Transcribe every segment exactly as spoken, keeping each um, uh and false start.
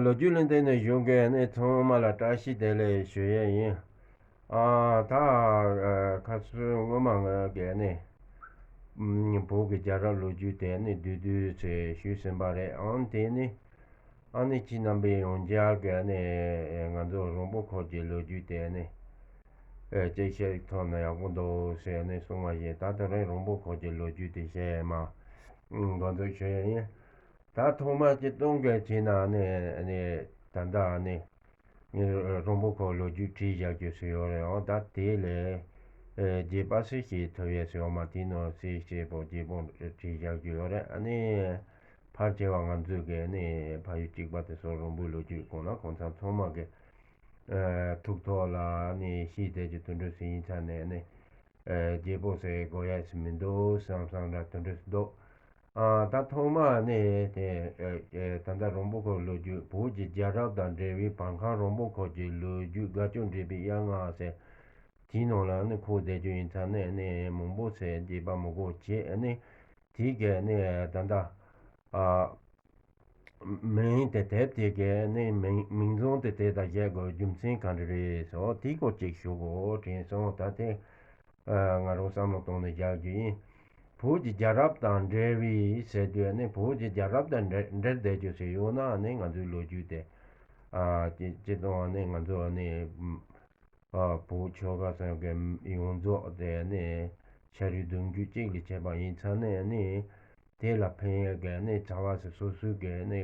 ལོ་རྒྱུས་ལ་བརྟེན་ནས་བཞུགས་མཁན་ནི་ཚང་མ་ལ་བཀྲ་ཤིས་བདེ་ལེགས་ཞུ་ཡས་ཡིན། ཨ་ད་ཁ་སང་སྔོན་མ་ང་གིས་ནི་བོད་ཀྱི་རྒྱལ་རབས་ལོ་རྒྱུས་དེ་ནི་བསྡུས་བསྡུས་ཚེ་ཞུས་ཟིན་པ་རེད། ཨང་དེ་ནི་ཨ་ནི་ཁྱེད་རྣམ་པས་ཡང་བསྐྱར་གྱི་ནི་ང་ཚོ་རོང་པོ་ཁོག་གི་ལོ་རྒྱུས་དེ་ནི་ཅིག་བཤད་ཐུབ་ན་ཡག་པོ་འདུག་ཟེར་ནས་གསུངས་པ་བཞིན། ད་དེ་རིང་རོང་པོ་ཁོག་གི་ལོ་རྒྱུས་དེ་བཤད་མ་འགོ་འཛུགས་ཞུ་ཡས་ཡིན། ད་ཐོག་མ་སྤྱིར་བཏང་གི་བྱས་ན་ནི་ནི་ད་ལྟ་ནི་ངས་རོང་པོ་ཁོག་ལོ་རྒྱུས་བྲིས་བཞག་རྒྱུ་ཟེར་ཡོད་རེད། འོ་ད་དེ་ལས་རྒྱས་པ་ཞིག་བཤད་ཐུབ་ཡས་ཟེར་ཡོད་མ། དེ་ནང་གསལ་བཤད་པོ་རྒྱས་པོ་བྲིས་བཞག་རྒྱུ་ཡོད་རེད། ཨ་ནི་ཕལ་ཆེ་བ་ང་ཚོས་གི་ནི་ཕ་ཡུལ་གཅིག་པ་དེ་ཚོ་རོང་པོའི་ལོ་རྒྱུས་གང་ལ་གང་འཚམ་ཚང་མ་གི་ཐུགས་ཐོག་ལ་ནི་ཤེས་བསྡད་རྒྱུ་དེ་འདྲ་ཞིག་ཡིན་ཙང་ནས་ནི་རྒྱས་པོ་ཟེར་དགོས་ཡས་ཞིག་མི་འདུག་བསམ་བསམ་འདྲ་དེ་འདྲ་ཞིག་འདུག་ཨ་ད་ཐོག་མ་ནས་དེ་ཨེ་ཨེ་ད་ལྟ་རོང་པོ་ཁོག་ལོ་རྒྱུས། བོད་ཀྱི་རྒྱལ་རབས་དང་འབྲེལ་བའི་བར་ཁམས་རོང་པོ་ཁོག་གི་ལོ་རྒྱུས་དགའ་སྐྱོ་འདྲེས་པའི་དབྱར་རྔ་ཟེར། དེའི་ནང་ལ་ནི་འཁོད་བསྡད་རྒྱུ་ཡིན་ཙང་ནས་ནི་མང་པོ་ཟེར་རྒྱས་པ་མི་དགོས་བྱས། ཨ་ནི་དེའི་གི་ནི་ད་ལྟ་ཨ་མིང་དེ་དེབ་དེ་གའི་ནི་མིང་མིང་རྫོང་དེ་དེ་ལྟར་བཞག་དགོས་རྒྱུ་མཚན་ག་འདྲ་རེད་ཟེར། འོ་དེའི་སྐོར་ཅིག་ཞུ་དགོས་དྲན་སོང་། ད་དེ་ང་རང་བསམ་བློ་བཏང་ནས་བཞག་རྒྱུ་ཡིན། བོད་ཀྱི་རྒྱལ་རབས་དང་འབྲེལ་བའི་ཟེར་དུས་ནི་བོད་ཀྱི་རྒྱལ་རབས་དང་འབྲེལ་འབྲེལ་བསྡད་རྒྱུ་ཞིག་ཡོད་ན་ནི་ང་ཚོའི་ལོ་རྒྱུས་དེ་ཨ་སྤྱི་སྤྱི་དང་ནི་ང་ཚོ་ནི་ཨ་བོད་ཆོལ་ཁ་གསུམ་གྱི་ཡོངས་རྫོགས་དེ་ནི་ཆ་རིགས་གདུང་རྒྱུད་གཅིག་ལ་བྱས་པ་ཡིན་ཙང་ནས་ནི་དེ་ལ་ཕན་ཡས་ཀྱི་ནི་བྱ་བ་ཞིག་སོ་སོའི་གི་ནི་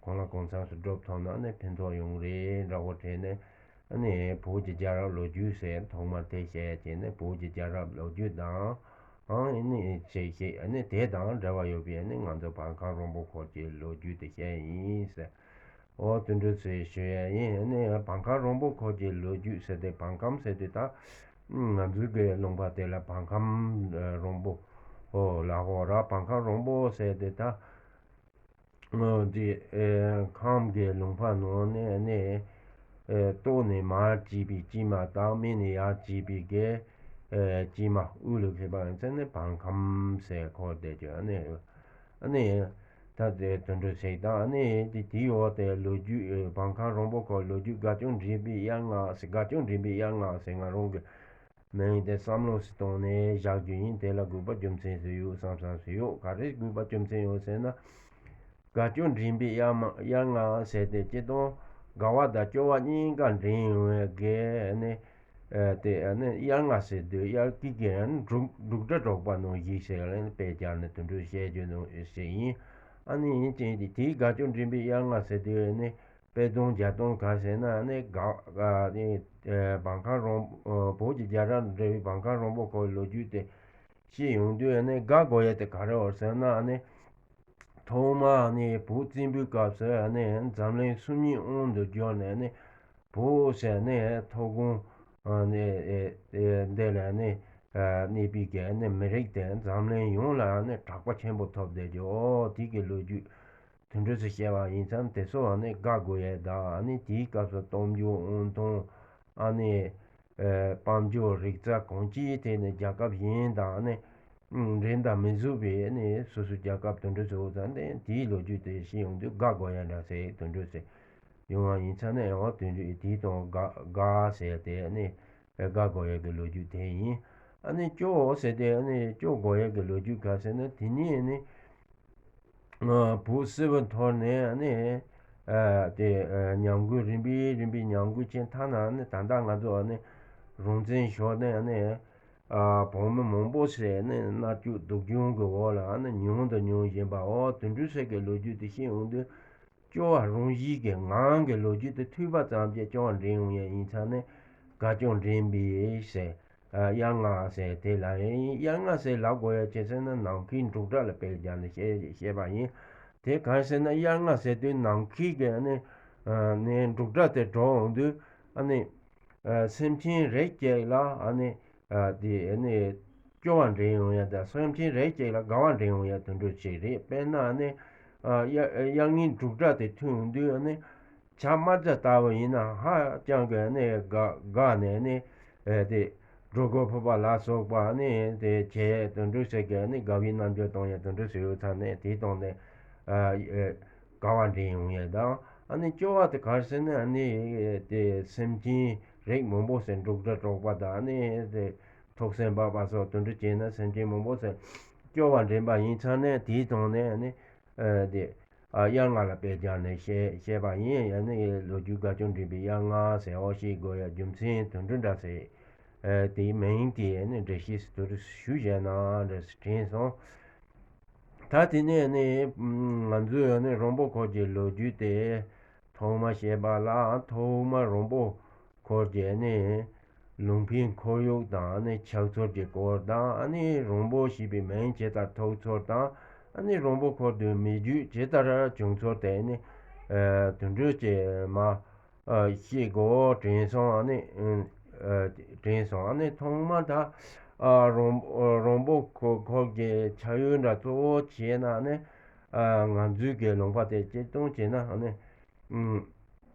གང་ལ་གང་འཚམ་ཞིག་སྒྲུབ་ཐུབ་ན་ནི་ཕན་ཐོགས་ཡོང་རེད་འདྲ་བོ་དྲན་ནས་ནི་བོད་ཀྱི་རྒྱལ་རབས་ལོ་རྒྱུས་ཟེར་ཐོག་མར་དེ་བཤད་བྱས་ནས་བོད་ཀྱི་རྒྱལ་རབས་ལོ་རྒྱུས་དང་ཨང་ནི་ཞེས་ཞེས་ནི་དེ་དང་འབྲེལ་བ་ཡོད་པའི་ནི་ང་ཚོ་བར་ཁམས་རོང་པོ་ཁོག་གི་ལོ་རྒྱུས་དེ་བཤད་ཡིན་ཟེར། ཨོ་དེ་འདྲ་ཟེར་ཞུ་ཡ་ཡིན། ཨ་ནི་བར་ཁམས་རོང་པོ་ཁོག་གི་ལོ་རྒྱུས་ཟེར་ཏེ་བར་ཁམས་ཟེར་དུས་ད་ང་ཚོའི་གི་ལུང་པ་དེ་ལ་བར་ཁམས་རོང་པོ་ཨོ་ལ་ཧོ་ར་བར་ཁམས་རོང་པོ་ཟེར་ཏེ་ད་ཨོ་འདི་ཨེ་ཁམས་གི་ལུང་པ་ནང་ནས་ཨ་ནི་ཨེ་སྟོད་ནས་མར་བྱས་པའི་སྐྱེས་མ་དང་སྨད་ནས་ཡར་བྱས་པའི་གི་ཨེ་སྐྱེས་མ་དབུས་ལ་ཁེལ་བ་ཡིན་ཚེ་ནི་བར་ཁམས་ཟེར་འཁོད་བསྡད་རྒྱུ། ཨ་ནི་ཨ་ནི། ད་དེ་དོན་འགྲུབ་ཞིག་དང་ཨ་ནི་དེ་དེའི་འོག་དེ་ལོ་རྒྱུས་བར་ཁམས་རོང་པོ་ཁོག་ལོ་རྒྱུས་དགའ་སྐྱོ་འདྲེས་པའི་དབྱར་རྔ་ཟེར། དགའ་སྐྱོ་འདྲེས་པའི་དབྱར་རྔ་ཟེར་ང་རང་གི་མིང་དེ་བསམ་བློ་ཞིག་བཏང་ནས་བཞག་རྒྱུ་ཡིན། དེ་ལ་དགོས་པ་རྒྱུ་མཚན་ཞིག་ཡོད་བསམ་བསམ་ཞིག་ཡོད། ག་རེ་དགོས་པ་རྒྱུ་མཚན་ཡོད་ཟེར་ན། དགའ་སྐྱོ་འདྲེས་པའི་དབྱར་མ་དབྱར་རྔ་ཟེར་ཏེ་སྤྱིར་བཏང་དགའ་བ་དང་སྐྱོ་བ་གཉིས་ཀ་འདྲེས་ཡོང་བའི་གི་ནི། ཨ་དེ་ཨ་ནི་དབྱར་རྔ་ཟེར་དུས་དབྱར་སྐྱིད་ཀྱི་ཨ་ནི་འབྲུག་འབྲུག་སྒྲ་སྒྲོག་པ་ནང་བཞིན་ཞིག་ལ་ནི་དཔེ་སྦྱར་ནས་དེ་འདྲ་བཤད་རྒྱུ་ནང་ཞིག་ཡིན། ཨ་ནི་ཡིན་ཅིང་དེ་དེའི་དགའ་སྐྱོ་འདྲེས་པའི་དབྱར་རྔ་ཟེར་དུས་ཨ་ནི་དཔེ་སྟོང་བརྒྱ་སྟོང་ག་ཟེར་ན་ཨ་ནི་དགའ་ཨ་ནི་ཨ་བར་ཁམས་རོང་ཨ་བོད་ཀྱི་རྒྱལ་རབས་འབྲེལ་བའི་བར་ཁམས་རོང་པོ་ཁོག་ལོ་རྒྱུས་དེ་བཤད་ཡོང་དུས་ཨ་ནི་དགའ་དགོས་ཡ་དེ་ག་རེ་ཡོད་ཟེར་ན་ཨ་ནི། ཐོག་མ་ནི་བོད་བཙན་པོའི་སྐབས་སུ་ནི་འཛམ་གླིང་སུམ་གཉིས་དབང་དུ་བསྒྱུར་ནས་ནི་བོད་ཟེར་ནི་མཐོ་སྒང་ནི་འདི་ལ་ནི་གནས་པའི་གི་ནི་མི་རིགས་དེ་འཛམ་གླིང་ཡོངས་ལ་ནི་གྲགས་པ་ཆེན་པོ་ཐོབ་བསྡད་རྒྱུ། ཨོ་དེ་གི་ལོ་རྒྱུས་དེ་འདྲ་ཞིག་བཤད་པ་ཡིན་ཙང་དེ་ཚོ་ནི་དགའ་དགོས་ཡས་དང་ནི་དེའི་སྐབས་སུ་སྟོབས་འབྱོར་དབང་ཐང་ཨ་ནི། ཨེ་དཔལ་འབྱོར་རིག་རྩལ་གང་ཅིའི་ཐད་ནས་རྒྱལ་ཁབ་གཞན་དང་ནི་འགྲན་ཟླ་མི་བཟོད་པའི་ནི་སོ་སོའི་རྒྱལ་ཁབ་དེ་འདྲ་ཟེར་བ་ཙང་ནི་དེའི་ལོ་རྒྱུས་དེ་ཤེས་ཡོང་དུས་དགའ་དགོས་ཡ་འདྲ་ཟེར་དེ་འདྲ་ཟེར་ཡོང་བ་ཡིན་ཙང་ནི་འོ་དེ་འདྲ་དེའི་སྟེང་དགའ་དགའ་ཟེར་ཏེ་ནི་དགའ་དགོས་ཡ་གི་ལོ་རྒྱུས་དེ་ཡིན། ཨ་ནི་སྐྱོ་ཟེར་ཏེ་ཨ་ནི་སྐྱོ་དགོས་ཡ་གི་ལོ་རྒྱུས་ག་ཟེར་ན་དེ་ནི་ནི། བོད་སིལ་བུ་འཐོར་ནས་ནི་དེ་ཉམས་རྒུད་རིམ་པས་རིམ་པས་ཉམས་རྒུད་ཕྱིན་ཐ་ན་ནི་ད་ལྟ་ང་ཚོ་ནི་རང་བཙན་ཤོར་ནས་ནི་བོད་མི་མང་པོ་ཞིག་ནི་མནར་གཅོད་སྡུག་སྦྱོང་གི་འོག་ལ་ནི་མྱོང་དང་མྱོང་བཞིན་པའོ། དེ་འདྲ་ཟེར་གི་ལོ་རྒྱུས་དེ་ཤེས་ཡོང་དུས་སྐྱོ་བ་རང་བཞིན་གྱི་ངང་གི་ལོ་རྒྱུས་དེ་ཐོས་པ་ཙམ་གྱིས་སྐྱོ་བ་འདྲེན་ཡོང་ཡ་ཡིན་ཙང་ནི་དགའ་སྐྱོ་འདྲེན་པའི་ཟེར། དབྱར་རྔ་ཟེར་དེ་ལ་ཡིན། དབྱར་རྔ་ཟེར་ལབ་དགོས་ཡ་ཅི་ཟེར་ན་ནམ་མཁའི་འབྲུག་སྒྲ་ལ་དཔེ་བརྒྱབ་ནས་བཤད་བཤད་པ་ཡིན། དེ་གང་ཟེར་ན་དབྱར་རྔ་ཟེར་དུས་ནམ་མཁའི་གི་ཨ་ནི་ནས་འབྲུག་སྒྲ་དེ་སྒྲོག་འོང་དུས་ཨ་ནི་སེམས་ཅན་རེ་གཅིག་ལ་ཨ་ནི་དེ་ཨ་ནི་སྐྱོ་བ་འདྲེན་ཡོང་ཡ་དང་སེམས་ཅན་རེ་གཅིག་ལ་དགའ་བ་འདྲེན་ཡོང་ཡ་དེ་འདྲ་ཅིག་རེད། དཔེར་ན་ཨ་ནི་དབྱར་དབྱར་རྔའི་འབྲུག་སྒྲ་དེ་ཐོས་འོང་དུས་ཨ་ནི། བྱ་དམར་རྫ་ལྟ་བུ་ཡིན་ན་ཧ་ཅང་གི་ནི་དགའ་དགའ་ནས་ནི་ཨེ་དེ་སྒྲོ་སྐུར་ཕུབ་པ་ལ་སོགས་པ་ནི་དེ་བྱས་དེ་འདྲ་ཟེར་གི་ནི་དགའ་བའི་རྣམ་འགྱུར་སྟོན་ཡ་དེ་འདྲ་ཟེར་ཡོད་ཙང་ནི་དེ་དང་ནི་ཨ་ཨེ་དགའ་བ་འདྲེན་ཡོང་ཡ་དང་ ཨ་ནི་སྐྱོ་བ་དེ་ག་རེ་ཟེར་ན། ཨ་ནི་དེ་སེམས་ཅན་རིགས་མང་པོ་ཟེར། འབྲུག་སྒྲ་སྒྲོགས་པ་དང་། ཨ་ནི་དེ་ཐོག་སེར་འབག་པ་སོགས་དེ་འདྲ་བྱས་ན་སེམས་ཅན་མང་པོ་ཟེར་སྐྱོ་བ་འདྲེན་པ་ཡིན་ཙང་ནས། དེའི་དོན་ནས་ཨ་ནི་ཨ་དེ་ཨ་དབྱར་རྔ་ལ་དཔེ་སྦྱར་ནས་བཤད་བཤད་པ་ཡིན། ཨ་ནི་ལོ་རྒྱུས་དགའ་སྐྱོ་འདྲེན་པའི་དབྱར་རྔ་ཟེར་བ་ཞིག་དགོས་ཡ་རྒྱུ་མཚན་དེ་འདྲ་འདྲ་ཟེར། ཨ་དེའི་མིང་དེ་ཨ་ནི་འགྲེལ་བཤད་དེ་འདྲ་ཞུས་བྱས་ན་འདྲ་ཟེར་དྲན་སོང་། ད་དེ་ནས་ནི་ང་ཚོས་ནི་རོང་པོ་འཁོར་གྱི་ལོ་རྒྱུས་དེ་ཐོག་མ་བཤད་པ་ལ། ཐོག་མ་རོང་པོ་འཁོར་གྱི་ནི་ལུང་པའི་ཁོར་ཡུག་དང་ནི་ཆགས་ཚུལ་གྱི་སྐོར་དང་། ཨ་ནི་རོང་པོ་ཞེས་པའི་མིང་ཇི་ལྟར་ཐོགས་ཚུལ་དང་། ཨ་ནི་རོང་པོ་འཁོར་དུ་མི་རྒྱུད་ཇི་ལྟར་བྱུང་ཚུལ་དེ་ནི་ཨ་དེ་འདྲ་ཅིག་མ་ཨ་ཤེས་དགོས་དྲན་སོང་། ཨ་ནི་ཨ་དྲན་སོང་། ཨ་ནི་ཐོག་མར་ད་ཨ་རོང་རོང་པོ་འཁོར་འཁོར་གྱི་ཆགས་ཡུལ་འདྲ་གཙོ་བོ་བྱས་ན་ནི། ཨ་ང་ཚོའི་གི་ལུང་པ་དེ་སྤྱིར་བཏང་བྱས་ན་ནི་ཨ་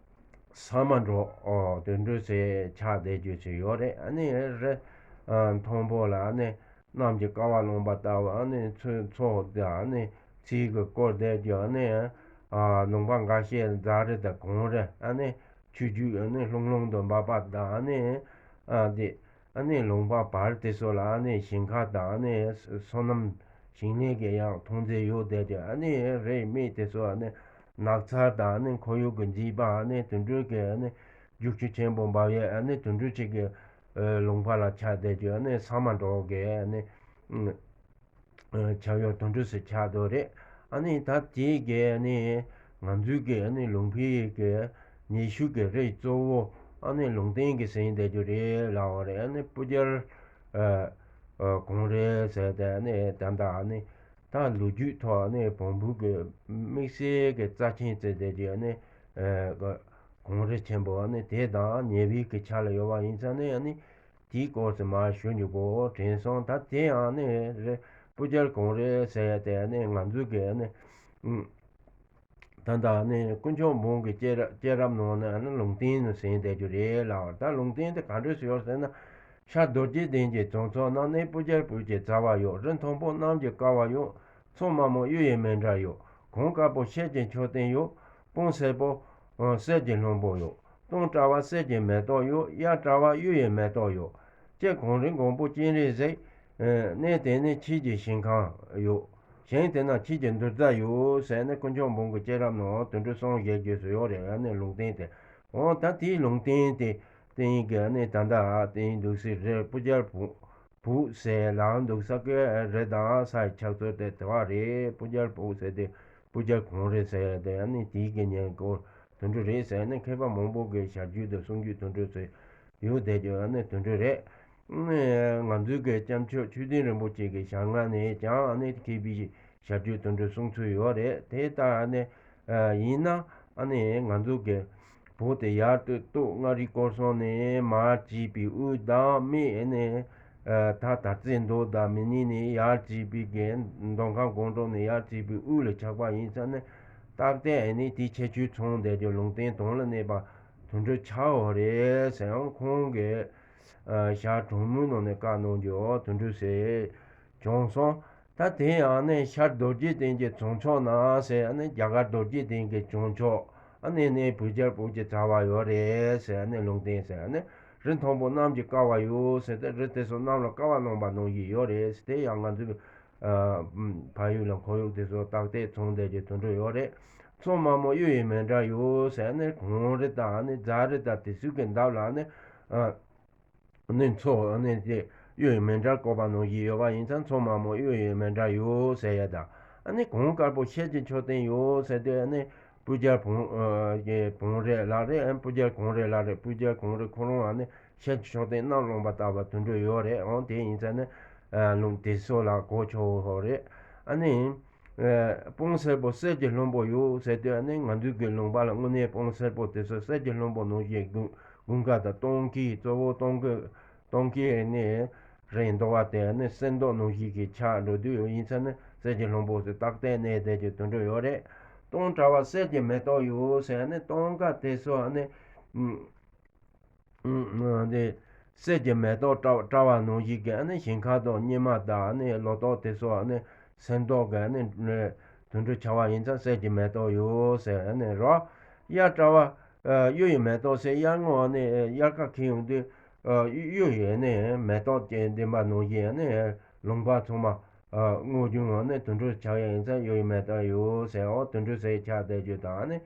ས་མ་འབྲོག་ཨོ་དེ་འདྲ་ཟེར་ཆགས་བསྡད་རྒྱུ་ཅིག་ཡོད་རེད། ཨ་ནི་རི་ཨ་མཐོན་པོ་ལ་ནི་གནམ་གྱི་ཀ་བ་ལོངས་པ་ལྟ་བུ། ཨ་ནི་མཚོ་མཚོ་དང་ནི་མཚེའུ་གིས་བསྐོར་བསྡད་རྒྱུ། ཨ་ནི་ཨ་ལུང་པ་འགའ་ཤས་རྫ་རི་དང་གངས་རི། ཨ་ནི་ཆུ་རྒྱུད་ཨ་ནི་ལྷུང་ལྷུང་དུ་འབབ་པ་དང་། ཨ་ནི་ཨ་དེ་ཨ་ནི་ལུང་པ་བར་དེ་ཚོ་ལ་ཨ་ནི་ཞིང་ཁ་དང་། ཨ་ནི་སོ་ནམ་ཞིང་ལས་ཀྱི་ཡང་མཐོང་ཚད་ཡོད་བསྡད་རྒྱུ། ཨ་ནི་རིའི་སྨད་དེ་ཚོ་ཨ་ནི་ནགས་ཚལ་དང་། ཨ་ནི་ཁོར་ཡུག་གི་མཛེས་པ། ཨ་ནི་དེ་འདྲའི་གི་ཨ་ནི་རྒྱུག་ཆུ་ཆེན་པོ་འབབ་ཡས། ཨ་ནི་དེ་འདྲའི་ཅིག་གི་ཨ་ལུང་པ་ལ་ཆགས་བསྡད་རྒྱུ། ཨ་ནི་ས་མ་འབྲོག་གི་ཨ་ནི་ཨ་ཆགས་ཡུལ་དེ་འདྲ་ཞིག་ཆགས་འདུག་རེད། ཨ་ནི་ད་དེ་གི་ཨ་ནི་ང་ཚོའི་གི་ཨ་ནི་ལུང་པའི་གི་ཉི་ཤུ་གི་རི་གཙོ་བོ་ཨ་ནི་ལུང་བསྟན་གྱི་ཟེར་བསྡད་རྒྱུ་རེད་ལབ་པ་རེད། ཨ་ནི་སྤུ་རྒྱལ་ཨ་ཨ་གངས་རི་ཟེར་ཏེ། ཨ་ནི་ད་ལྟ་ཨ་ནི་ད་ལོ་རྒྱུས་ཐོག་ཨ་ནི་བོན་པོ་གི་དམིགས་བསལ་གྱི་རྩ་ཆེན་བརྩི་བསྡད་རྒྱུ་ཨ་ནི་ཨ་གངས་རི་ཆེན་པོ་ཨ་ནི་དེ་དང་ཉེ་བའི་གི་ཆ་ལ་ཡོད་པ་ཡིན་ཙང་ནི། ཨ་ནི་དེའི་སྐོར་དེ་མར་ཞུ་འཇུག་གོ་དྲན་སོང་། ད་དེ་ཡང་ནི་རེད། སྤུ་རྒྱལ་གངས་རི་ཟེར་ཡ་དེ་ནི་ང་ཚོའི་གི་ནི་ཨུམ། ད་ལྟ་ནི་དཀོན་མཆོག་འབུམ་གྱི་སྐྱེས་རབས་སྐྱེས་རབས་ནང་ནས་ནི་ལུང་བསྟན་ནི་ཟིན་བསྡད་རྒྱུ་རེད་ལ། ད་ལུང་བསྟན་དེ་ག་འདྲ་ཞིག་ཡོད་ཟེར་ན། ཤར་རྡོ་རྗེ་གདན་གྱི་བྱང་ཕྱོགས་ན། གནས་སྤུ་རྒྱལ་བོད་ཀྱི་རྩ་བ་ཡོད། རི་མཐོན་པོ་གནམ་གྱི་ཀ་བ་ཡོད། མཚོ་དམའ་མོ་གཡུ་ཡི་མཎྜལ་ཡོད། གངས་དཀར་པོ་ཤེལ་གྱི་མཆོད་རྟེན་ཡོད། སྤུངས་སེར་པོ་གསེར་གྱི་ལྷུན་པོ་ཡོད། སྟོང་བཀྲ་བ་གསེར་གྱི་མེ་ཏོག་ཡོད། གཡས་བཀྲ་བ་གཡུ་ཡི་མེ་ཏོག་ཡོད། སྐྱེ་གངས་རི་མགོན་པོ་སྤྱན་རས་གཟིགས། གནས་དེ་ནི་ཆོས་ཀྱི་ཞིང་ཁམས་ཡོད། ཞིང་དེ་ན་ཆོས་ཀྱི་འདུལ་མཛད་ཡོད་ཟེར་ནས་དཀོན་མཆོག་འབུམ་གྱི་སྐྱེས་རབས་ནང་དེ་འདྲ་གསུངས་བཞག་རྒྱུ་ཞིག་ཡོད་རེད། ཨ་ནི་ལུང་བསྟན་དེ། འོ་ད་དེའི་ལུང་བསྟན་དེ་བསྟན་གྱི་ཨ་ནི་ད་ལྟ་བསྟན་འདུག་སའི་རི་སྤུ་རྒྱལ་བུ་བུ་ཟེར་ལབ་འདུག་ས་གི་རི་དང་སའི་ཆགས་ཚུལ་དེ་དེ་བ་རེད། སྤུ་རྒྱལ་བུ་ཟེར་དེ་སྤུ་རྒྱལ་གངས་རི་ཟེར་དེ། ཨ་ནི་དེའི་གི་ཉེ་འཁོར་དེ་འདྲ་རེད་ཟེར་ནས་མཁས་པ་མང་པོ་གི་ཞལ་རྒྱུན་དང་གསུང་རྒྱུན་དེ་འདྲ་ཟེར་ཡོད་བསྡད་རྒྱུ་ཨ་ནི་དེ་འདྲ་རེད། ཨ་ནི་ང་ཚོའི་གི་སྐྱབས་མཆོག་ཆོས་ལྡན་རིན་པོ་ཆེ་གི་ཞལ་སྔ་ནས་ཀྱང་ཨ་ནི་མཁས་པའི་ཞལ་རྒྱུན་དེ་འདྲ་གསུང་ཚུལ་ཡོད་རེད། དེ་ལྟར་ཨ་ནི་ཡིན་ན་ཨ་ནི་ང་ཚོ་གི་བོད་དེ་ཡར་སྟོད་སྟོད་མངའ་རིས་སྐོར་གསུམ་ནས་མར་བྱས་པའི་དབུས་དང་སྨད་ནས་ད་དར་རྩེ་མདོ་དང་མི་ནི་ནས་ཡར་བྱས་པའི་གི་མདོ་ཁམས་སྒང་དྲུག་ནས་ཡར་བྱས་པའི་དབུས་ལ་ཆགས་པ་ཡིན་ཙང་ནི། ཏག་ཏག་ཨ་ནི་དེའི་ཁྱད་ཆོས་མཚོན་བསྡད་རྒྱུ་ལུང་བསྟན་དོན་ལ་གནས་པ་དེ་འདྲ་ཆགས་ཡོད་རེད་ཟེར་ཡང་ཁོང་གི་ཞལ་གྲངས་མང་ནང་ནས་བཀའ་གནང་རྒྱུ་དེ་འདྲ་ཟེར་བྱུང་སོང་། ད་དེ་ཡང་ནི་ཤར་རྡོ་རྗེ་གདན་གྱི་བྱང་ཕྱོགས་ན་ཟེར། ཨ་ནི་རྒྱ་གར་རྡོ་རྗེ་གདན་གྱི་བྱང་ཕྱོགས་ཨ་ནི་ནི་སྤུ་རྒྱལ་བོད་ཀྱི་རྩ་བ་ཡོད་རེད་ཟེར། ཨ་ནི་ལུང་བསྟན་ཟེར། ཨ་ནི་རི་མཐོན་པོ་གནམ་གྱི་ཀ་བ་ཡོད་ཟེར་ཏེ། རི་དེ་ཚོ་གནམ་ལ་ཀ་བ་ལོངས་པ་ནང་བཞིན་ཡོད་རེད་ཟེར། དེ་ཡང་ང་ཚོའི་ཨ་ཕ་ཡུལ་ལ་ཁོར་ཡུག་དེ་ཚོ་ཏག་ཏག་མཚོན་བསྡད་ཀྱི་དེ་འདྲ་ཡོད་རེད། མཚོ་དམའ་མོ་གཡུ་ཡི་མཎྜལ་ཡོད་ཟེར། ཨ་ནི་གངས་རི་དང་ཨ་ནི་རྫ་རི་དང་དེ་ཚོའི་གི་འདབས་ལ་ཨ་ནི་ཨ། ནི་མཚོ་ནི་དེ་གཡུ་ཡི་མཎྜལ་བཀོད་པ་ནང་བཞིན་ཡོད་པ་ཡིན་ཙང་མཚོ་དམའ་མོ་གཡུ་ཡི་མཎྜལ་ཡོད་ཟེར་ཡ་དང་། ཨ་ནི་གངས་དཀར་པོ་ཤེལ་གྱི་མཆོད་རྟེན་ཡོད་ཟེར་དུས། ཨ་ནི་སྤུ་རྒྱལ་བོན་ཨ་གི་བོན་རི་ལ་རེད། ཨ་ནི་སྤུ་རྒྱལ་གངས་རི་ལ་རེད། སྤུ་རྒྱལ་གངས་རི་ཁོ་རང་ཨ་ནི་ཤེལ་གྱི་མཆོད་རྟེན་གནམ་ལོངས་པ་ལྟ་བུ་དེ་འདྲ་ཡོད་རེད། འོང་དེ་ཡིན་ཙང་ནི་ཨ་ལུང་དེ་ཚོ་ལ་གོ་ཆོག་ཧོ་རེད། ཨ་ནི། ཨ་སྤུངས་སེར་པོ་གསེར་གྱི་ལྷུན་པོ་ཡོད་ཟེར་དུས། ཨ་ནི་ང་ཚོའི་གི་ལུང་པ་ལ་དངོས་གནས་སྤུངས་སེར་པོ་དེ་ཚོ་གསེར་གྱི་ལྷུན་པོ་ནང་བཞིན་དགུན་དགུན་ཁ་དང་སྟོན་ཁའི་གཙོ་བོ་སྟོན་ཁའི་སྟོན་ཁའི་ནི་རི་མདོག་པ་དེ་ནི་གསེར་མདོག་ནང་བཞིན་གྱི་ཆགས་འགྲོ་དུས་ཡིན་ཙང་ནི་གསེར་གྱི་ལྷུན་པོ་ཟེར་ཏག་ཏག་གནས་བསྡད་ཀྱི་དེ་འདྲ་ཡོད་རེད། སྟོན་བཀྲ་བ་གསེར་གྱི་མེ་ཏོག་ཡོད་ཟེར། ཨ་ནི་སྟོན་ཁ་དེ་ཚོ་ཨ་ནི། ཨུམ། ཨུམ། དེ་གསེར་གྱི་མེ་ཏོག་བཀྲ་བཀྲ་བ་ནང་བཞིན་གྱི་ཨ་ནི་ཞིང་ཁ་དང་སྙེ་མ་དང་ཨ་ནི་ལོ་ཏོག་དེ་ཚོ་ཨ་ནི་གསེར་མདོག་གི་ཨ་ནི་དེ་འདྲ་ཆགས་པ་ཡིན་ཙང་གསེར་གྱི་མེ་ཏོག་ཡོད་ཟེར། ཨ་ནི་རོ། དབྱར་གྲྭ་པ་གཡུ་ཡི་མེ་ཏོག་ཟེར། དབྱར་རྔོག་ནི་དབྱར་ཁ་འཁེལ་ཡོང་དུས་གཡུ་ཡི་ནི་མེ་ཏོག་ཅན་ལྡན་པ་ནང་བཞིན་ནི་ལུང་པ་ཚང་མ་སྔོ་ལྗང་ནི་དུད་འགྲོ་ཆགས་ཡ་ཡིན་ཙང་གཡུ་ཡི་མེ་ཏོག་ཡོད་ཟེར། འོ་དུད་འགྲོ་ཟེར་ཆགས་བསྡད་རྒྱུ་དང་ནི།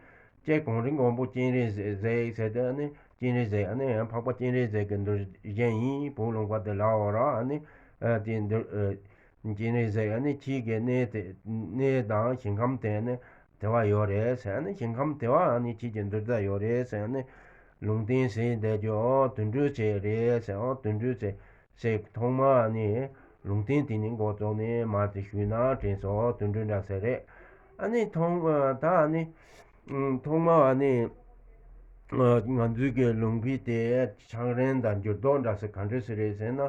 ལྕེ་གངས་རི་མགོན་པོ་སྤྱན་རས་གཟིགས་ཟེར་དུས་ནི་སྤྱན་རས་གཟིགས་ནི་འཕགས་པ་སྤྱན་རས་གཟིགས་ཀྱི་འདུལ་ཞིང་ཡིན། བོད་ལུང་པ་དེ་ལ་འོ་ར་ནི་དེ་འདུལ། སྤྱན་རས་གཟིགས་ཨ་ནི་ཁྱེད་ཀྱི་གནས་དེ་གནས་དང་ཞིང་ཁམས་དེ་ནི་དེ་བ་ཡོད་རེད་ཟེར། ཨ་ནི་ཞིང་ཁམས་དེ་བ་ཨ་ནི་ཁྱེད་ཀྱི་འདུལ་ས་ཡོད་རེད་ཟེར། ཨ་ནི་ལུང་བསྟན་ཟེར་བསྡད་རྒྱུ་དུད་འགྲོ་ཟེར་རེད་ཟེར། ཨོ་དུད་འགྲོ་ཟེར་ཟེར་ཐོག་མ་ཨ་ནི་ལུང་བསྟན་དེ་ནི་འགོ་བཙུགས་ནས་མ་དེ་ཞུས་ན་དྲན་སོང་། དུད་འགྲོ་འདྲ་ཟེར་རེད། ཨ་ནི་ཐོག་ད་ཨ་ནི་ཐོག་མ་ཨ་ནི་ང་ཚོའི་གི་ལུང་པའི་དེ་ཕྱག་རིང་དང་འགྱུར་ལྡོག་འདྲ་ཟེར་ག་འདྲ་ཟེར་རེད་ཟེར་ན།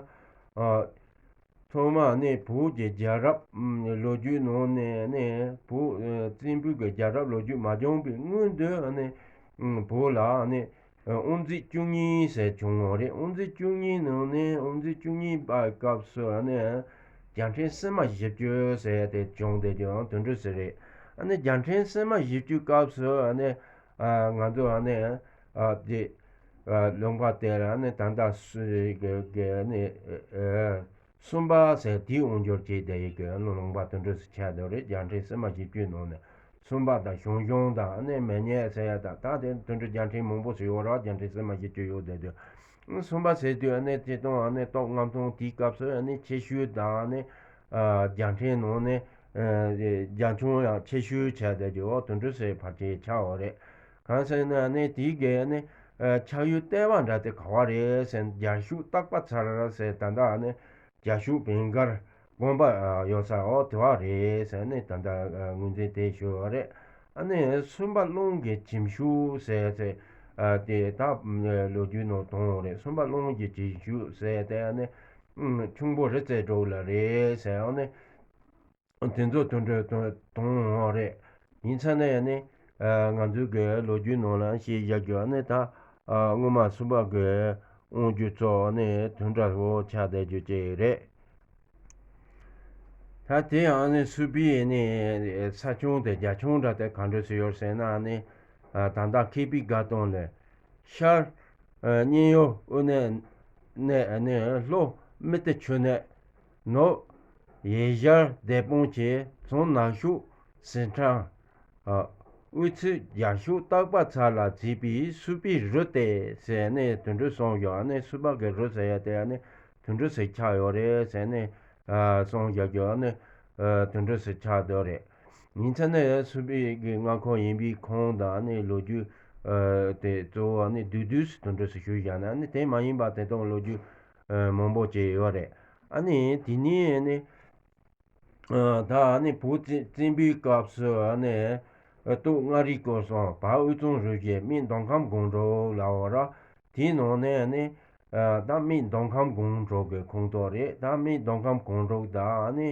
ཐོག་མ་ནི་བོད་ཀྱི་རྒྱལ་རབས་ལོ་རྒྱུས་ནང་ནས་ནི་བོད་བཙན་པོའི་གི་རྒྱལ་རབས་ལོ་རྒྱུས་མ་བྱུང་བའི་སྔོན་དུ་ནི་བོད་ལ་ནི་དབང་འཛིན་བཅུ་གཉིས་ཟེར་བྱུང་བ་རེད། དབང་འཛིན་བཅུ་གཉིས་ནང་ནས་དབང་འཛིན་བཅུ་གཉིས་པའི་སྐབས་སུ་ནི་རྒྱལ་ཕྲན་སིལ་མ་བཞི་བཅུ་ཟེར་དེ་བྱུང་བསྡད་རྒྱུ་དེ་འདྲ་ཟེར་རེད། ཨ་ནི་རྒྱལ་ཕྲན་སིལ་མ་བཞི་བཅུའི་སྐབས་སུ་ནི་ང་ཚོ་ནི་དེ་ལུང་པ་དེ་ལ་ནི་ད་ལྟ་སུ་གི་གི་ནི། གསུམ་པ་ཟེར་དེའི་དབང་སྒྱུར་བྱས་བསྡད་ཡོད་ཀྱི་ལུང་པ་དེ་འདྲ་ཟེར་ཆགས་བསྡད་རེད། རྒྱལ་ཕྲན་སིལ་མ་བཞི་བཅུའི་ནང་ནས་གསུམ་པ་དང་ཞང་ཞུང་དང་ནི་མི་ཉག་ཟེར་ཡ་དང་ད་དེ་དེ་འདྲ་རྒྱལ་ཕྲན་མང་པོ་ཞིག་ཡོད་རེད། རྒྱལ་ཕྲན་སིལ་མ་བཞི་བཅུ་ཡོད་བསྡད་དུས་གསུམ་པ་ཟེར་དུས་ནི་སྤྱིར་བཏང་ནི་སྟོད་མངའ་ཐང་དེའི་སྐབས་སུ་ནི་ཆེ་ཤོས་དང་ནི་རྒྱལ་ཕྲན་ནང་ནས་རྒྱ་ཁྱོན་ཡང་ཆེ་ཤོས་ཆགས་བསྡད་ཀྱི་འོ་དེ་འདྲ་ཟེར་ཕལ་ཆེར་ཆགས་ཡོད་རེད། གང་ཟེར་ན་ནི་དེའི་གི་ནི་ཆགས་ཡུལ་ལྟེ་བ་འདྲ་དེ་ག་བ་རེད་ཟེར་ན་རྒྱ་ཤུག་སྟག་པ་ཚལ་ཟེར་ད་ལྟ་ནི་རྒྱ་ཤུག་བན་དཀར་དགོན་པ་ཡོད་ས་འོ་དེ་བ་རེད་ཟེར་ནས་ད་ལྟ་ངོས་འཛིན་དེ་ཞུ་བ་རེད། ཨ་ནི་སུམ་པ་གླང་གི་གྱིམ་ཤུག་ཟེར་ཟེར་དེ་ད་ལོ་རྒྱུས་ནང་དོན་རེད། སུམ་པ་གླང་གི་གྱིམ་ཤུག་ཟེར་དེ་ཨ་ནི་ཁྱུང་པོ་རི་རྩེ་དྲུག་ལ་རེད་ཟེར། ཨ་ནི། དེ་ཚོ་དོན་འགྲོ་དོན་དོན་འོང་རེད། ཡིན་ཚ་ནས་ནི་ང་ཚོའི་གི་ལོ་རྒྱུས་ནང་ལ་ཤེས་བཞག་རྒྱུ་ནི་ད་སྔོན་མ་སུམ་པ་གི་དབང་སྒྱུར་ཚོ་ནི་དོན་འདྲ་བོ་ཆགས་བསྡད་རྒྱུ་ཅིག་རེད། ད་དེ་ཡང་ནི་སུམ་པའི་ནི་ས་ཁྱོན་དེ་རྒྱ་ཁྱོན་འདྲ་དེ་ག་འདྲ་ཞིག་ཡོད་ཟེར་ན་ནི་ད་ལྟ་མཁས་པའི་དགའ་སྟོན་ལས། ཤར། གཉན་ཡུལ་དབུས་ནས་ནས་ནས་ལྷོ་སྨི་ཏི་ཆུ་ནས། ནུབ། ཡེ་ཤར་སྡེ་དཔོན་གྱི་བྱང་ནག་ཤོད་ཟིན་ཁྲང་། དབུས་ཚུལ་རྒྱ་ཤོད་སྟག་པ་ཚལ་ལ་བརྩིས་པའི་སུམ་པའི་རུ་སྟེ་ཟེར་ནས་དེ་འདྲ་གསུངས་ཡོད། ཨ་ནི་སུམ་པ་གི་རུ་ཟེར་ཡ་དེ་ཨ་ནི་དེ་འདྲ་ཞིག་ཆགས་ཡོད་རེད་ཟེར་ནས་གསུངས་བཞག་རྒྱུ་ཨ་ནི་དེ་འདྲ་ཞིག་ཆགས་བསྡད་རེད། ཡིན་ཚ་ནས་སུམ་པའི་གི་མངའ་ཁོངས་ཡིན་པའི་ཁུངས་དང་ཨ་ནི་ལོ་རྒྱུས་དེ་གཙོ་བོ་ཨ་ནི་བསྡུས་བསྡུས་སུ་དེ་འདྲ་ཞིག་ཞུས་བཞག་ན་ཨ་ནི་དེ་མ་ཡིན་པ་དེ་དག་ལོ་རྒྱུས་མང་པོ་ཅིག་ཡོད་རེད། ཨ་ནི་དེ་ནས་ཨ་ནི་ད་ཨ་ནི་བོད་བཙན་བཙན་པོའི་སྐབས་སུ་ཨ་ནི་སྟོད་མངའ་རིས་སྐོར་གསུམ། བར་དབུས་གཙང་རུ་བཞི། སྨད་མདོ་ཁམས་སྒང་དྲུག་ལ་འོ་ར། དེའི་ནང་ནས་ནི་ད་སྨད་མདོ་ཁམས་སྒང་དྲུག་གི་ཁོངས་གཏོགས་རེད། ད་སྨད་མདོ་ཁམས་སྒང་དྲུག་དང་ནི་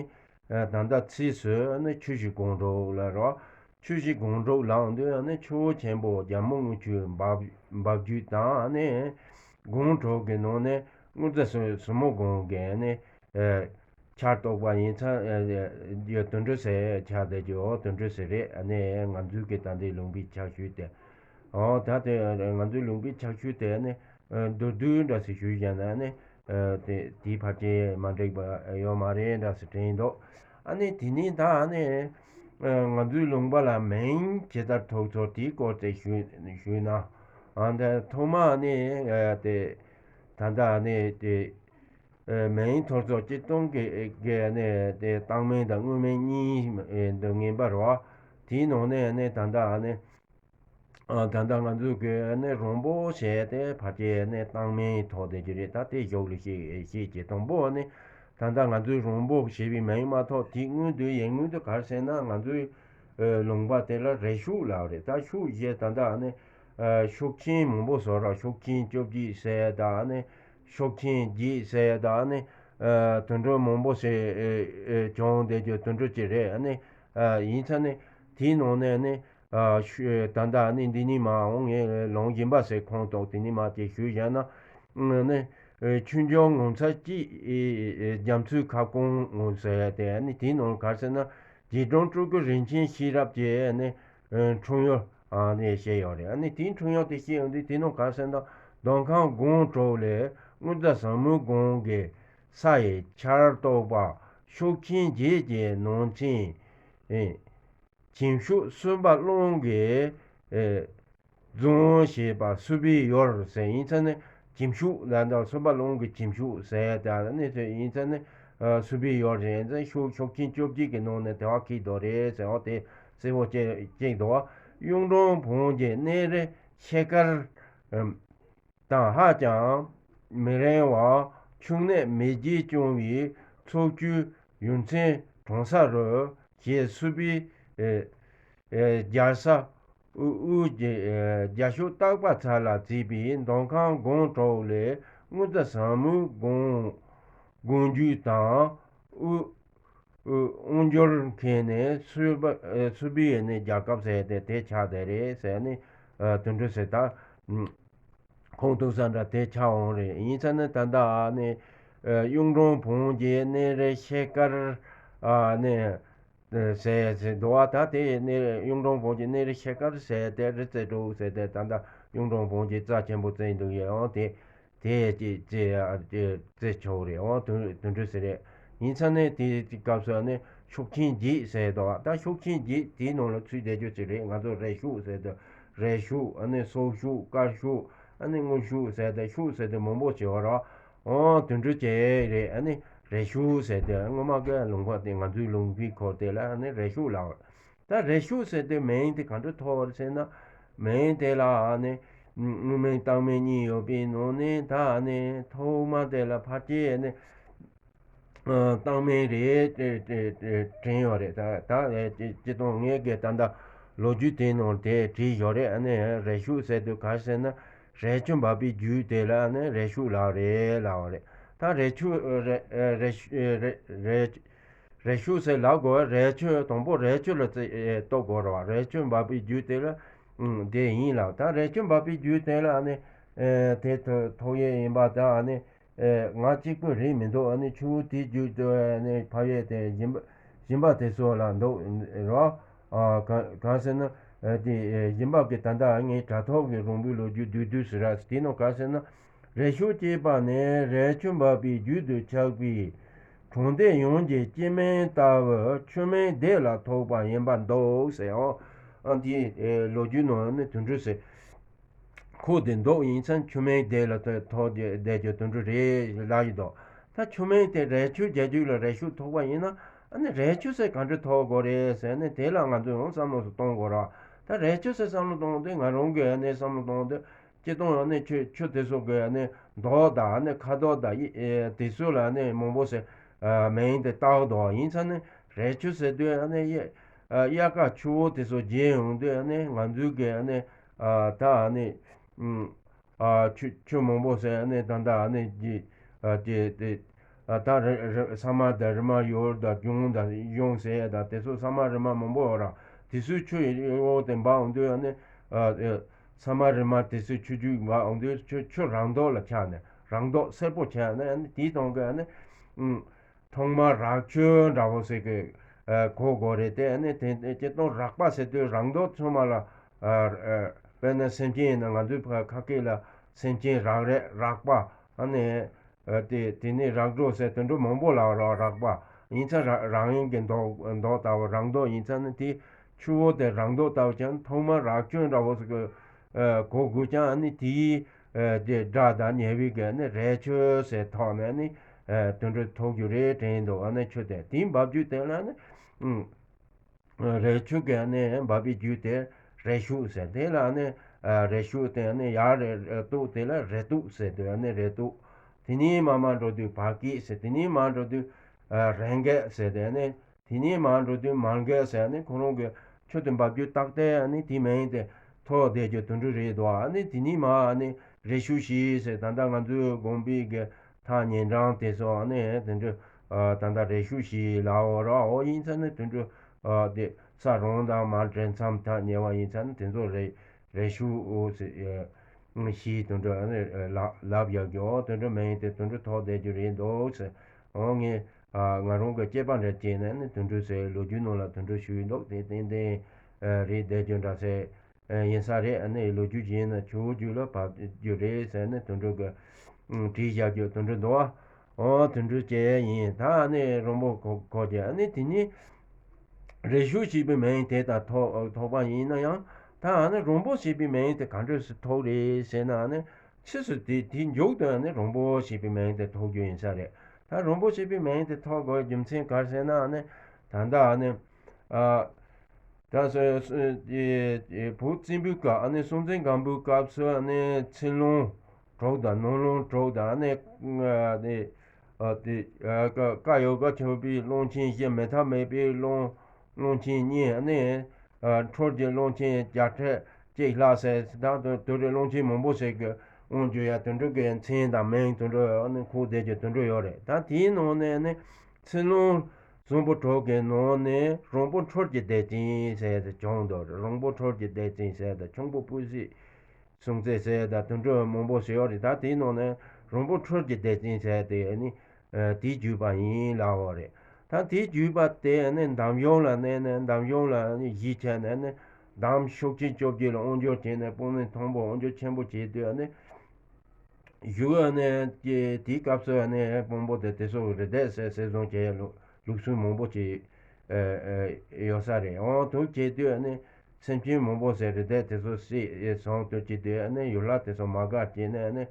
ད་ལྟ་ཕྱིས་སུ་ནི་ཆུ་བཞི་སྒང་དྲུག་ལ་རོ། ཆུ་བཞི་སྒང་དྲུག་ལ་འོང་དུས་ནི་ཆུ་བོ་ཆེན་པོ་རྒྱལ་མོ་རྔུལ་ཆུའི་འབབ་འབབ་རྒྱུད་དང་ནི་སྒང་དྲུག་གི་ནང་ནས་དངུལ་རྫ་ཟུར་ཟུར་མོ་སྒང་གི་ནི། ཆར་གཏོགས་པ་ཡིན་ཚ་ཡོད་དོན་འགྲུབ་ཟེར་ཆགས་བསྡད་ཀྱི་འོ་དོན་འགྲུབ་ཟེར་རེད། ཨ་ནི་ང་ཚོའི་གི་ད་ལྟའི་ལུང་པའི་ཆགས་ཤུལ་དེ། འོ་ད་དེ་ང་ཚོའི་ལུང་པའི་ཆགས་ཤུལ་དེ་ནི་མདོར་བསྡུས་འདྲ་ཞིག་ཞུས་བཞག་ན་ནི་དེ་དེའི་ཕལ་ཆེར་མ་འགྲིག་པ་ཡོད་མ་རེད་འདྲ་ཞིག་དྲན་འདུག་ཨ་ནི་དེ་ནི་ད་ཨ་ནི་ང་ཚོའི་ལུང་པ་ལ་མིང་ཇི་ལྟར་ཐོགས་ཚུལ་དེའི་སྐོར་དེ་ཞུས་ཞུས་ན། ཨ་ནི་ཐོག་མ་ནི་དེ་ད་ལྟ་ནི་དེ། མིང་ཐོགས་ཚུལ་སྤྱིར་བཏང་གི་གི་ནི་དེ་བཏགས་མིང་དང་དངོས་མིང་གཉིས་འདུ་ངེས་པ་རེད་བ། དེའི་ནང་ནས་ནི་ད་ལྟ་ནི་ད་ལྟ་ང་ཚོས་གི་ནི་རོང་པོ་ཞེས་དེ་ཕལ་ཆེར་ནི་བཏགས་མིང་ཐོགས་བསྡད་ཀྱི་རེད། ད་དེ་གཞུག་ལ་ཤེས་ཤེས་ཀྱི་དང་པོ་ནི་ད་ལྟ་ང་ཚོས་རོང་པོ་ཞེས་པའི་མིང་མ་ཐོགས་དེའི་སྔོན་དུ་ཡིན་སྔོན་དུ་ག་རེ་ཟེར་ན་ང་ཚོའི་ལུང་པ་དེ་ལ་རི་ཤུག་ལབ་རེད། ད་ཤུག་ཞེས་ད་ལྟ་ནི་ཤུག་ཆེན་མང་པོ་བཟོ་ར་ཤུག་ཆེན་བཅོ་བརྒྱད་ཟེར་ད་ནི། ཤུག་ཆེན་བརྒྱད་ཟེར་ཡ་དང་ནི། དུད་འགྲོ་མང་པོ་ཞིག་བྱུང་བསྡད་རྒྱུ་དུད་འགྲོ་ཅིག་རེད། ནི། ཡིན་ཚ་ནི། དེའི་ནང་ནས་ནི། ད་ལྟ་ནི་འདི་ནི་མ་འོང་ངས་ལུང་སྦྱིན་པ་ཟེར་ཁོངས་གཏོགས་དེ་ནི་མ་དེ་ཞུས་བཞག་ན། ནི། ཆོས་འབྱུང་ངོ་མཚར་གཅིག་རྒྱ་མཚོའི་ཁ་སྐོང་ངོ་ཟེར་ཡ་དེ་ནི་དེའི་ནང་ག་རེ་ཟེར་ན། རྗེ་དྲུང་སྤྲུལ་སྐུ་རིན་ཆེན་ཤེས་རབ་ཀྱི་ནི། འཁྲུངས་ཡུལ། ཨ་ནི་བཤད་ཡོད་རེད། ཨ་ནི་དེའི་འཁྲུངས་ཡུལ་དེ་བཤད་ཡོང་དུས་དེ་ནང་ག་ཟེར་ན། མདོ་ཁམས་སྒང་དྲུག་ལས་དངུལ་རྫ་ཟབ་མོའི་སྒང་གི་ས་ཡི་ཆར་གཏོགས་པ་ཤུག་ཆེན་བརྒྱད་ཀྱི་ནང་ཚན། ཨེ། གྱིམ་ཤུག་སུམ་པ་གླང་གི། ཨེ། རྫོང་ཞེས་པ་སུ་བི་ཡོར་ཟེར། ཡིན་ཚ་ནི་གྱིམ་ཤུག་ལ་འདྲ་སུམ་པ་གླང་གི་གྱིམ་ཤུག་ཟེར་ད་ནི་ཡིན་ཚ་ནི། ཨ། སུ་བི་ཡོར་ཟེར་ཡིན་ཚ་ཤུག་ཤུག་ཆེན་བཅོ་བརྒྱད་ཀྱི་ནང་ནས་དེ་བ་ཁེལ་འདུག་རེད་ཟེར་བ་དེ་གསལ་པོ་བྱས་བཅུག་འདུག་བ། གཡུང་དྲུང་བོན་གྱི་གནས་རི་ཤེལ་དཀར། ཨམ། དང་ཧ་ཅང་མི་རིང་བར་ཕྱུགས་ནད་མེ་རྒྱལ་བྱུང་བའི་ཚོ་བཅུའི་ཡུལ་མཚན་གྲོང་གསར་རུ་ཞེས་སུ་བི། ཨེ། ཨེ། རྒྱལ་ས་དབུས། དབུས་ཀྱི། ཨེ། རྒྱལ་ཤོད་སྟག་པ་ཚལ་ལ་བརྩིས་པའི་མདོ་ཁམས་སྒང་དྲུག་ལས་དངུལ་རྫ་ཟབ་མོའི་སྒང་། སྒང་རྒྱུད་དང་། དབུས། དབུས་འབྱོར་མཁན་ནི་སུ་བ། སུ་བི་ཡི་ནི་རྒྱལ་ཁབ་ཟེར་ཏེ་དེ་ཆགས་བསྡད་རེད་ཟེར་ནས། ཨ། དོན་འགྲུབ་ཟེར་ད། ཁོང་ཐུག་ས་འདྲ་དེ་ཆགས་འོང་རེད། ཡིན་ཚ་ནི་ད་ལྟ་ནི། ཨ། གཡུང་དྲུང་བོན་གྱི་གནས་རི་ཤེལ་དཀར། ཨ། ནི། ཨ། ཟེར་ཟེར་འདུག་བ། ད་དེ་ནི་གཡུང་དྲུང་བོན་གྱི་གནས་རི་ཤེལ་དཀར་ཟེར་ཏེ་རི་རྩེ་དྲུག་ཟེར་ཏེ་ད་ལྟ་གཡུང་དྲུང་བོན་གྱི་རྩ་ཆེན་པོ་བརྩིས་འདུག་ཡོད་འོང་དེ། དེ་ཅི་ཅི་ཅི་ཅི་ཆོག་རེད། འོ་དོན་དོན་འགྲུབ་ཟེར་རེད། ཡིན་ཚ་ནས་དེ་སྐབས་སུ་ནི་ཤུག་ཆེན་བརྒྱད་ཟེར་དོ། ད་ཤུག་ཆེན་བརྒྱད་དེའི་ནང་ལ་ཚུད་བསྡད་རྒྱུ་ཅིག་རེད། ང་ཚོ་རས་ཤུག་ཟེར་དུས་རས་ཤུག་ཨ་ནི་སྲོག་ཤུག་དཀར་ཤུག་ཨ་ནི་དངུལ་ཤུག་ཟེར་ཏེ་ཤུག་ཟེར་དུས་མང་པོ་བྱེད་བ་ར། འོ་དོན་འགྲུབ་བྱས་རེད། ཨ་ནི་རས་ཤུག་ཟེར་དུས་སྔོན་མ་གི་ལུང་པ་དེ་ང་ཚོའི་ལུང་པའི་སྐོར་དེ་ལ་ཨ་ནི་རས་ཤུག་ལབ། ད་རས་ཤུག་ཟེར་དུས་མིང་དེ་ག་འདྲ་ཐོགས་པ་རེད་ཟེར་ན། མིང་དེ་ལ་ཨ་ནི་དངུལ་མིང་སྟག་མིང་གཉིས་ཡོད་པའི་ནང་ནས་ད་ཨ་ནི་ཐོག་མ་དེ་ལ་ཕལ་ཆེར་ཨ་ནི་སྟག་མིང་རེད་དྲན་ཡོད་རེད། ད་ད་སྤྱིར་བཏང་ངས་གི་ད་ལྟ་ལོ་རྒྱུས་དེའི་ནང་དེ་བྲིས་ཡོད་རེད། ཨ་ནི་རས་ཤུག་ཟེར་དུས་ག་རེ་ཟེར་ན། རས་ཆུ་འབབ་པའི་རྒྱུད་དེ་ལ་ཨ་ནི་རས་ཤུག་ལབ་རེད་ལབ་པ་རེད། ད་རས་ཆུ་རས་རས་རས་རས་ཤུག་ཟེར་ལབ་དགོས། རས་ཆུ་དང་པོ་རས་ཆུ་ལ་རྩི་ཨེ་གཏོགས་དགོས་རེད་བ། རས་ཆུ་འབབ་པའི་རྒྱུད་དེ་ལ་ཨང་དེ་ཡིན་ལབ། ད་རས་ཆུ་འབབ་པའི་རྒྱུད་དེ་ལ་ཨ་ནི་ཨེ་དེ་ཐོ་ཐོགས་ཡས་ཡིན་པ་ད་ཨ་ནི་ཨེ་ང་གཅིག་པུ་རེད་མི་འདུག་ཨ་ནི་ཆུ་བོ་དེའི་རྒྱུད་དུ་ཨ་ནི་ཕ་ཡས་དེ་སྦྱིན་པ་སྦྱིན་པ་དེ་ཚོ་ལ་འདུག་རེད་བ། ཨ་གང་གང་ཟེར་ན་ཨེ་དེ་ཨེ་སྦྱིན་པ་གི་ད་ལྟ་ངའི་དྲ་ཐོག་གི་རོང་པོའི་ལོ་རྒྱུས་བསྡུས་བསྡུས་ཟེར་ར་དེ་ནང་གང་ཟེར་ན། རས་ཤུག་ཅེས་པ་ནི་རས་ཆུ་འབབ་པའི་རྒྱུད་དུ་ཆགས་པའི་གྲོང་སྡེ་ཡོངས་ཀྱི་སྤྱི་མིང་ལྟ་བུ་ཆུ་མིང་སྡེ་ལ་ཐོགས་པ་ཡིན་པར་འདུག་ཟེར། འོ་ཨ་འདིའི་ལོ་རྒྱུས་ནང་ནི་དོན་འགྲུབ་ཟེར་ཁོ་དེ་འདུག་ཡིན་ཙང་ཆུ་མིང་སྡེ་ལ་ཐོགས་བསྡད་རྒྱུ་དོན་འགྲུབ་རེད་ལབ་ཡོད་དོ། ད་ཆུ་མིང་དེ་རས་ཆུ་རྒྱལ་རྒྱུད་ལ་རས་ཤུག་ཐོགས་པ་ཡིན་ན་ཨ་ནི་རས་ཆུ་ཟེར་ག་འདྲ་ཐོགས་དགོས་རེད་ཟེར་ནས་དེ་ལ་ང་ཚོས་ཡང་བསམ་བློ་ཞིག་གཏོང་དགོས་ར། ད་རས་ཆུ་ཟེར་བསམ་བློ་གཏོང་དུས་ང་རང་གིས་ཨ་ནི་བསམ་བློ་གཏོང་དུས། སྤྱིར་བཏང་ཨ་ནི་ཆུ་ཆུ་དེ་ཚོ་གི་ཨ་ནི་མདོག་དང་ཨ་ནི་ཁ་དོག་དང་དབྱིབས་དེ་ཚོ་ལ་ཨ་ནི་མང་པོ་ཞིག་མིང་དེ་བཏགས་འདུག་ཡིན་ཙང་ནི་རས་ཆུ་ཟེར་དུས་ཨ་ནི་དབྱར་དབྱར་ཁ་ཆུ་བོ་དེ་ཚོ་རྒྱས་ཡོང་དུས་ཨ་ནི་ང་ཚོའི་གི་ཨ་ནི་ད་ཨ་ནི་ཆུ་ཆུ་མང་པོ་ཞིག་ཨ་ནི་ད་ལྟ་ཨ་ནི་ཀྱི་དེ་དེ། ད་རི་རི་ས་མ་དང་རི་མ་ཡོར་དང་ལྗོངས་དང་གཞུང་ཟེར་ཡ་དང་དེ་ཚོ་ས་མ་རི་མ་མང་པོ་ཡོད་ར། དེ་ཚོའི་ཆུ་ཡོར་དེ་འབབ་འོང་དུས་ཨ་ནི་ས་མ་རི་མ་དེ་ཚོའི་ཆུ་རྒྱུད་འབབ་འོང་དུས་ཆུ་ཆུ་རང་མདོག་ལ་ཆགས་ནས་རང་མདོག་སེར་པོ་ཆགས་ནས་ཨ་ནི་དེའི་སྟེང་གི་ཨ་ནི་ཐོག་མར་རག་ཆུ་འདྲ་བོ་ཟེར་གི་གོ་དགོས་རེད་དེ། ཨ་ནི་དེ་སྤྱིར་བཏང་རག་པ་ཟེར་དུས་རང་མདོག་ཚང་མ་ལ་དཔེར་ན་སེམས་ཅན་ཡིན་ན་ང་ཚོའི་ཁ་སྐད་ལ་སེམས་ཅན་རག་རེད་རག་པ། ཨ་ནི། དེ་དེ་ནས་རག་སྒྲོ་ཟེར་དེ་འདྲ་མང་པོ་ལ་རག་རག་པ་ཡིན་ཙང་ར་རང་ཡིན་གྱི་མདོག་མདོག་ལྟ་བུ་རང་མདོག་ཡིན་ཙང་ནི་དེ་ཆུ་བོ་དེ་རང་མདོག་ལྟ་བུ་ཀྱང་ཐོག་མར་རག་ཆུ་འདྲ་བོ་ཟེར་གི་གོ་དགོས་ཀྱང་ཨ་ནི་དེའི་དེ་སྒྲ་དང་ཉེ་བའི་གི་ཨ་ནི་རས་ཆུ་ཟེར་ཐོག་ནས་ཨ་ནི་དེ་འདྲ་ཐོགས་རྒྱུ་རེད་དྲན་འདུག་ཨ་ནི་ཆུ་དེ་དེའི་འབབ་རྒྱུད་དེ་ལ་ནི། རས་ཆུ་གི་ནི་འབབ་པའི་རྒྱུད་དེ་རས་ཤུག་ཟེར། དེ་ལ་ནི་རས་ཤུག་དེ་ནི་ཡར་རས་གཏུག་དེ་ལ་རས་གཏུག་ཟེར་དུས་ནི་རས་གཏུག་དེ་ནས་མར་མར་འགྲོ་དུས་བར་སྐད་ཟེར། དེ་ནས་མར་འགྲོ་དུས་རས་འགད་ཟེར། དེ་ནི་དེ་ནས་མར་འགྲོ་དུས་མར་འགད་ཟེར། ནི་ཁོ་རང་གི་ཆུ་དེ་འབབ་རྒྱུད་རྟགས་དེ་ནི་དེ་མིང་དེ་ཐོགས་བསྡད་རྒྱུ་དོན་འགྲུབ་རེད་དོ། ནི་དེ་ནས་མར་ནི་རས་ཤུག་ཞིག་ཟེར། ད་ལྟ་ང་ཚོའི་དགོན་པའི་གི་ཐག་ཉེ་འགྲམ་དེ་ཚོ་ནི་དེ་འདྲ་ད་ལྟ་རས་ཤུག་ཞིག་ལའོ་རོ་ཨོ་ཡིན་ཙང་ནི་དེ་འདྲ་དེ་ས་རོང་དང་མར་འདྲེས་མཚམས་ཐག་ཉེ་བ་ཡིན་ཙང་ནི་དེ་ཚོ་རས་རས་ཤུག་ཞིག་དེ་འདྲ་ནི་ལབ་ཡག་གི་ཨོ་དེ་འདྲ་མིང་དེ་དེ་འདྲ་ཐོགས་བསྡད་རྒྱུ་རེད་འདུག་ཟེར། ཨོ་ངས་ང་རང་གི་སྐྱེས་པ་འདྲ་བྱས་ནས་ནི་དེ་འདྲ་ཟེར་ལོ་རྒྱུས་ནང་ལ་དེ་འདྲ་ཞུས་འདུག་དེ་ཏན་ཏན་རེད་བསྡད་རྒྱུ་འདྲ་ཟེར། ཡིན་ས་རེད། ཨ་ནི་ལོ་རྒྱུས་ཡིན་ན་ཆུ་བོ་རྒྱུད་ལ་བབས་རྒྱུ་རེད་ཟེར་ནས་དོན་གྲུབ་ཀྱིས་བྲིས་བཞག་རྒྱུ་དོན་གྲུབ་འདུག་བ། འོ་དོན་གྲུབ་བྱས་ཡིན། ད་ཨ་ནི་རོང་པོ་ཁོ་ཁོ་གྱིས་ཨ་ནི་དེ་ནི་རེ་ཞུ་ཞེས་པའི་མིང་དེ་དང་ཐོགས་ཐོགས་པ་ཡིན་ན་ཡང་། ད་ཨ་ནི་རོང་པོ་ཞེས་པའི་མིང་དེ་ག་འདྲ་སེ་ཐོགས་རེད་ཟེར་ན། ཨ་ནི་ཕྱིས་སུ་དེ་དེའི་མཇུག་ཏུ་ཨ་ནི་རོང་པོ་ཞེས་པའི་མིང་དེ་ཐོགས་རྒྱུ་ཡིན་ས་རེད། ད་རོང་པོ་ཞེས་པའི་མིང་དེ་ཐོགས་དགོས་རྒྱུ་མཚན་ག་རེ་ཟེར་ན། ཨ་ནི་ད་ལྟ་ཨ་ནི་ཨ། ད་སོ་སོ་དེ་བོད་བཙན་པོའི་སྐབས། ཨ་ནི་སྲོང་བཙན་སྒམ་པོའི་སྐབས་སུ་ཨ་ནི་ཚེ་ལུང་དྲུག་དང་ནོར་ལུང་དྲུག་དང་། ཨ་ནི་ཨ་དེ་ཨ་ཀ་ཀ་ཡོ་ག་ཆོས་པའི་ཀློང་ཆེན་བཞི། མེད་ཐབས་མེད་པའི་ཀློང་ཀློང་ཆེན་གཉིས། ཨ་ནི་ཨ་འཕྲུལ་གྱི་ཀློང་ཆེན་བརྒྱ་ཕྲག་གཅིག་ལྷག་ཟེར། ད་དུ་དུ་རེ་ཀློང་ཆེན་མང་པོ་ཟེར་གི་དབང་བསྒྱུར་ཡ་དོན་གྲུབ་ཀྱི་མཚན་དང་མིང་དོན་གྲུབ་ཨ་ནི་ཁུག་བསྡད་ཀྱི་དོན་གྲུབ་ཡོད་རེད། ད་དེའི་ནང་ནས་ཨ་ནི་ཚེ་ལུང་གསུམ་པོ་དྲུག་གི་ནང་ནས་རོང་པོ་འཕྲུལ་གྱི་སྡེ་ཚན་ཟེར་ཏེ་བྱུང་འདུག་རོང་པོ་འཕྲུལ་གྱི་སྡེ་ཚན་ཟེར་ཏེ། ཁྱུང་པོ་སྤུ་སྲིད་སྲོང་བཙན་ཟེར་ཏེ་དོན་གྲུབ་མང་པོ་ཟེར་ཡོད་རེད། ད་དེའི་ནང་ནས་རོང་པོ་འཕྲུལ་གྱི་སྡེ་ཚན་ཟེར་ཏེ་ཨ་ནི་ཨ་དེའི་བརྒྱུད་པ་ཡིན་ལབ་པ་རེད། ད་དེའི་བརྒྱུད་པ་དེ་ཨ་ནི་འདམ་གཞུང་ལ་གནས་ནས། འདམ་གཞུང་ལ་ཨ་ནི་གཞིས་ཆགས་ནས། ཨ་ནི་འདམ་ཤུགས་ཆེན་བཅོ་བརྒྱད་ལ་དབང་བསྒྱུར་བྱས་ནས་དཔོན་གནས་མཐོན་པོ་དབང་བསྒྱུར་ཆེན་པོ་བྱས་དུས། ཨ་ནི་གཞུག་ཨ་ནི་དེ་དེའི་སྐབས་སུ་ཨ་ནི་དཔོན་པོ་དེ་དེ་ཚོ་རི་དྭགས་ཟེར་ཟེར་བཟུང་བྱས་ལུགས་ལུགས་སྲོལ་མང་པོ་ཅིག་ཨ་ཨ་ཡོད་ས་རེད། འོ་དུ་བྱས་དུས་ཨ་ནི་སེམས་ཅན་མང་པོ་ཟེར་རི་དྭགས་དེ་ཚོ་བསད་བཟུང་དུ་བྱས་དུས། ཨ་ནི་ཡུལ་ལྷ་དེ་ཚོ་མ་དགའ་བྱས་ནས། ཨ་ནི་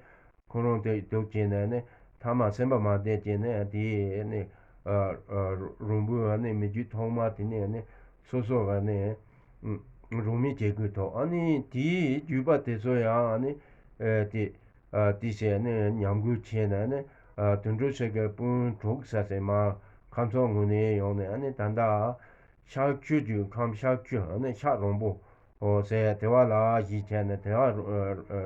ཁོ་རང་དེ་དུ་བྱས་ནས། ཨ་ནི་མཐའ་མ་སེམས་པ་མ་བདེ་བྱས་ནས་དེ་ཨ་ནི་ཨ་ཨ་རོང་པོའི་ཨ་ནི་མི་རྒྱུད་ཐོག་མ་དེ་ནས་ཨ་ནི་སོ་སོ་ཨ་ནི་རང་མོས་བྱེད་དགོས་ཐོག་ཨ་ནི་དེའི་བརྒྱུད་པ་དེ་ཚོ་ཡང་ཨ་ནི་ཨ་དེ་ཨ་དེ་བྱས་ནས་ཉམས་རྒུད་བྱས་ནས། ཨ་ནི་ཨ་དོན་གྲུབ་ཆོས་ཀྱི་སྤུན་དྲུག་ས་ཟེར་མ་ཁམས་ཚང་ངོས་ནས་ཡོང་ནས། ཨ་ནི་ད་ལྟ་ཤར་ཆུ་རྒྱུད་ཁམས་ཤར་ཆུ་ཨ་ནི་ཤར་རོང་པོ་ཟེར་དེ་བ་ལ་གཞིས་ཆགས་ནས། དེ་བ་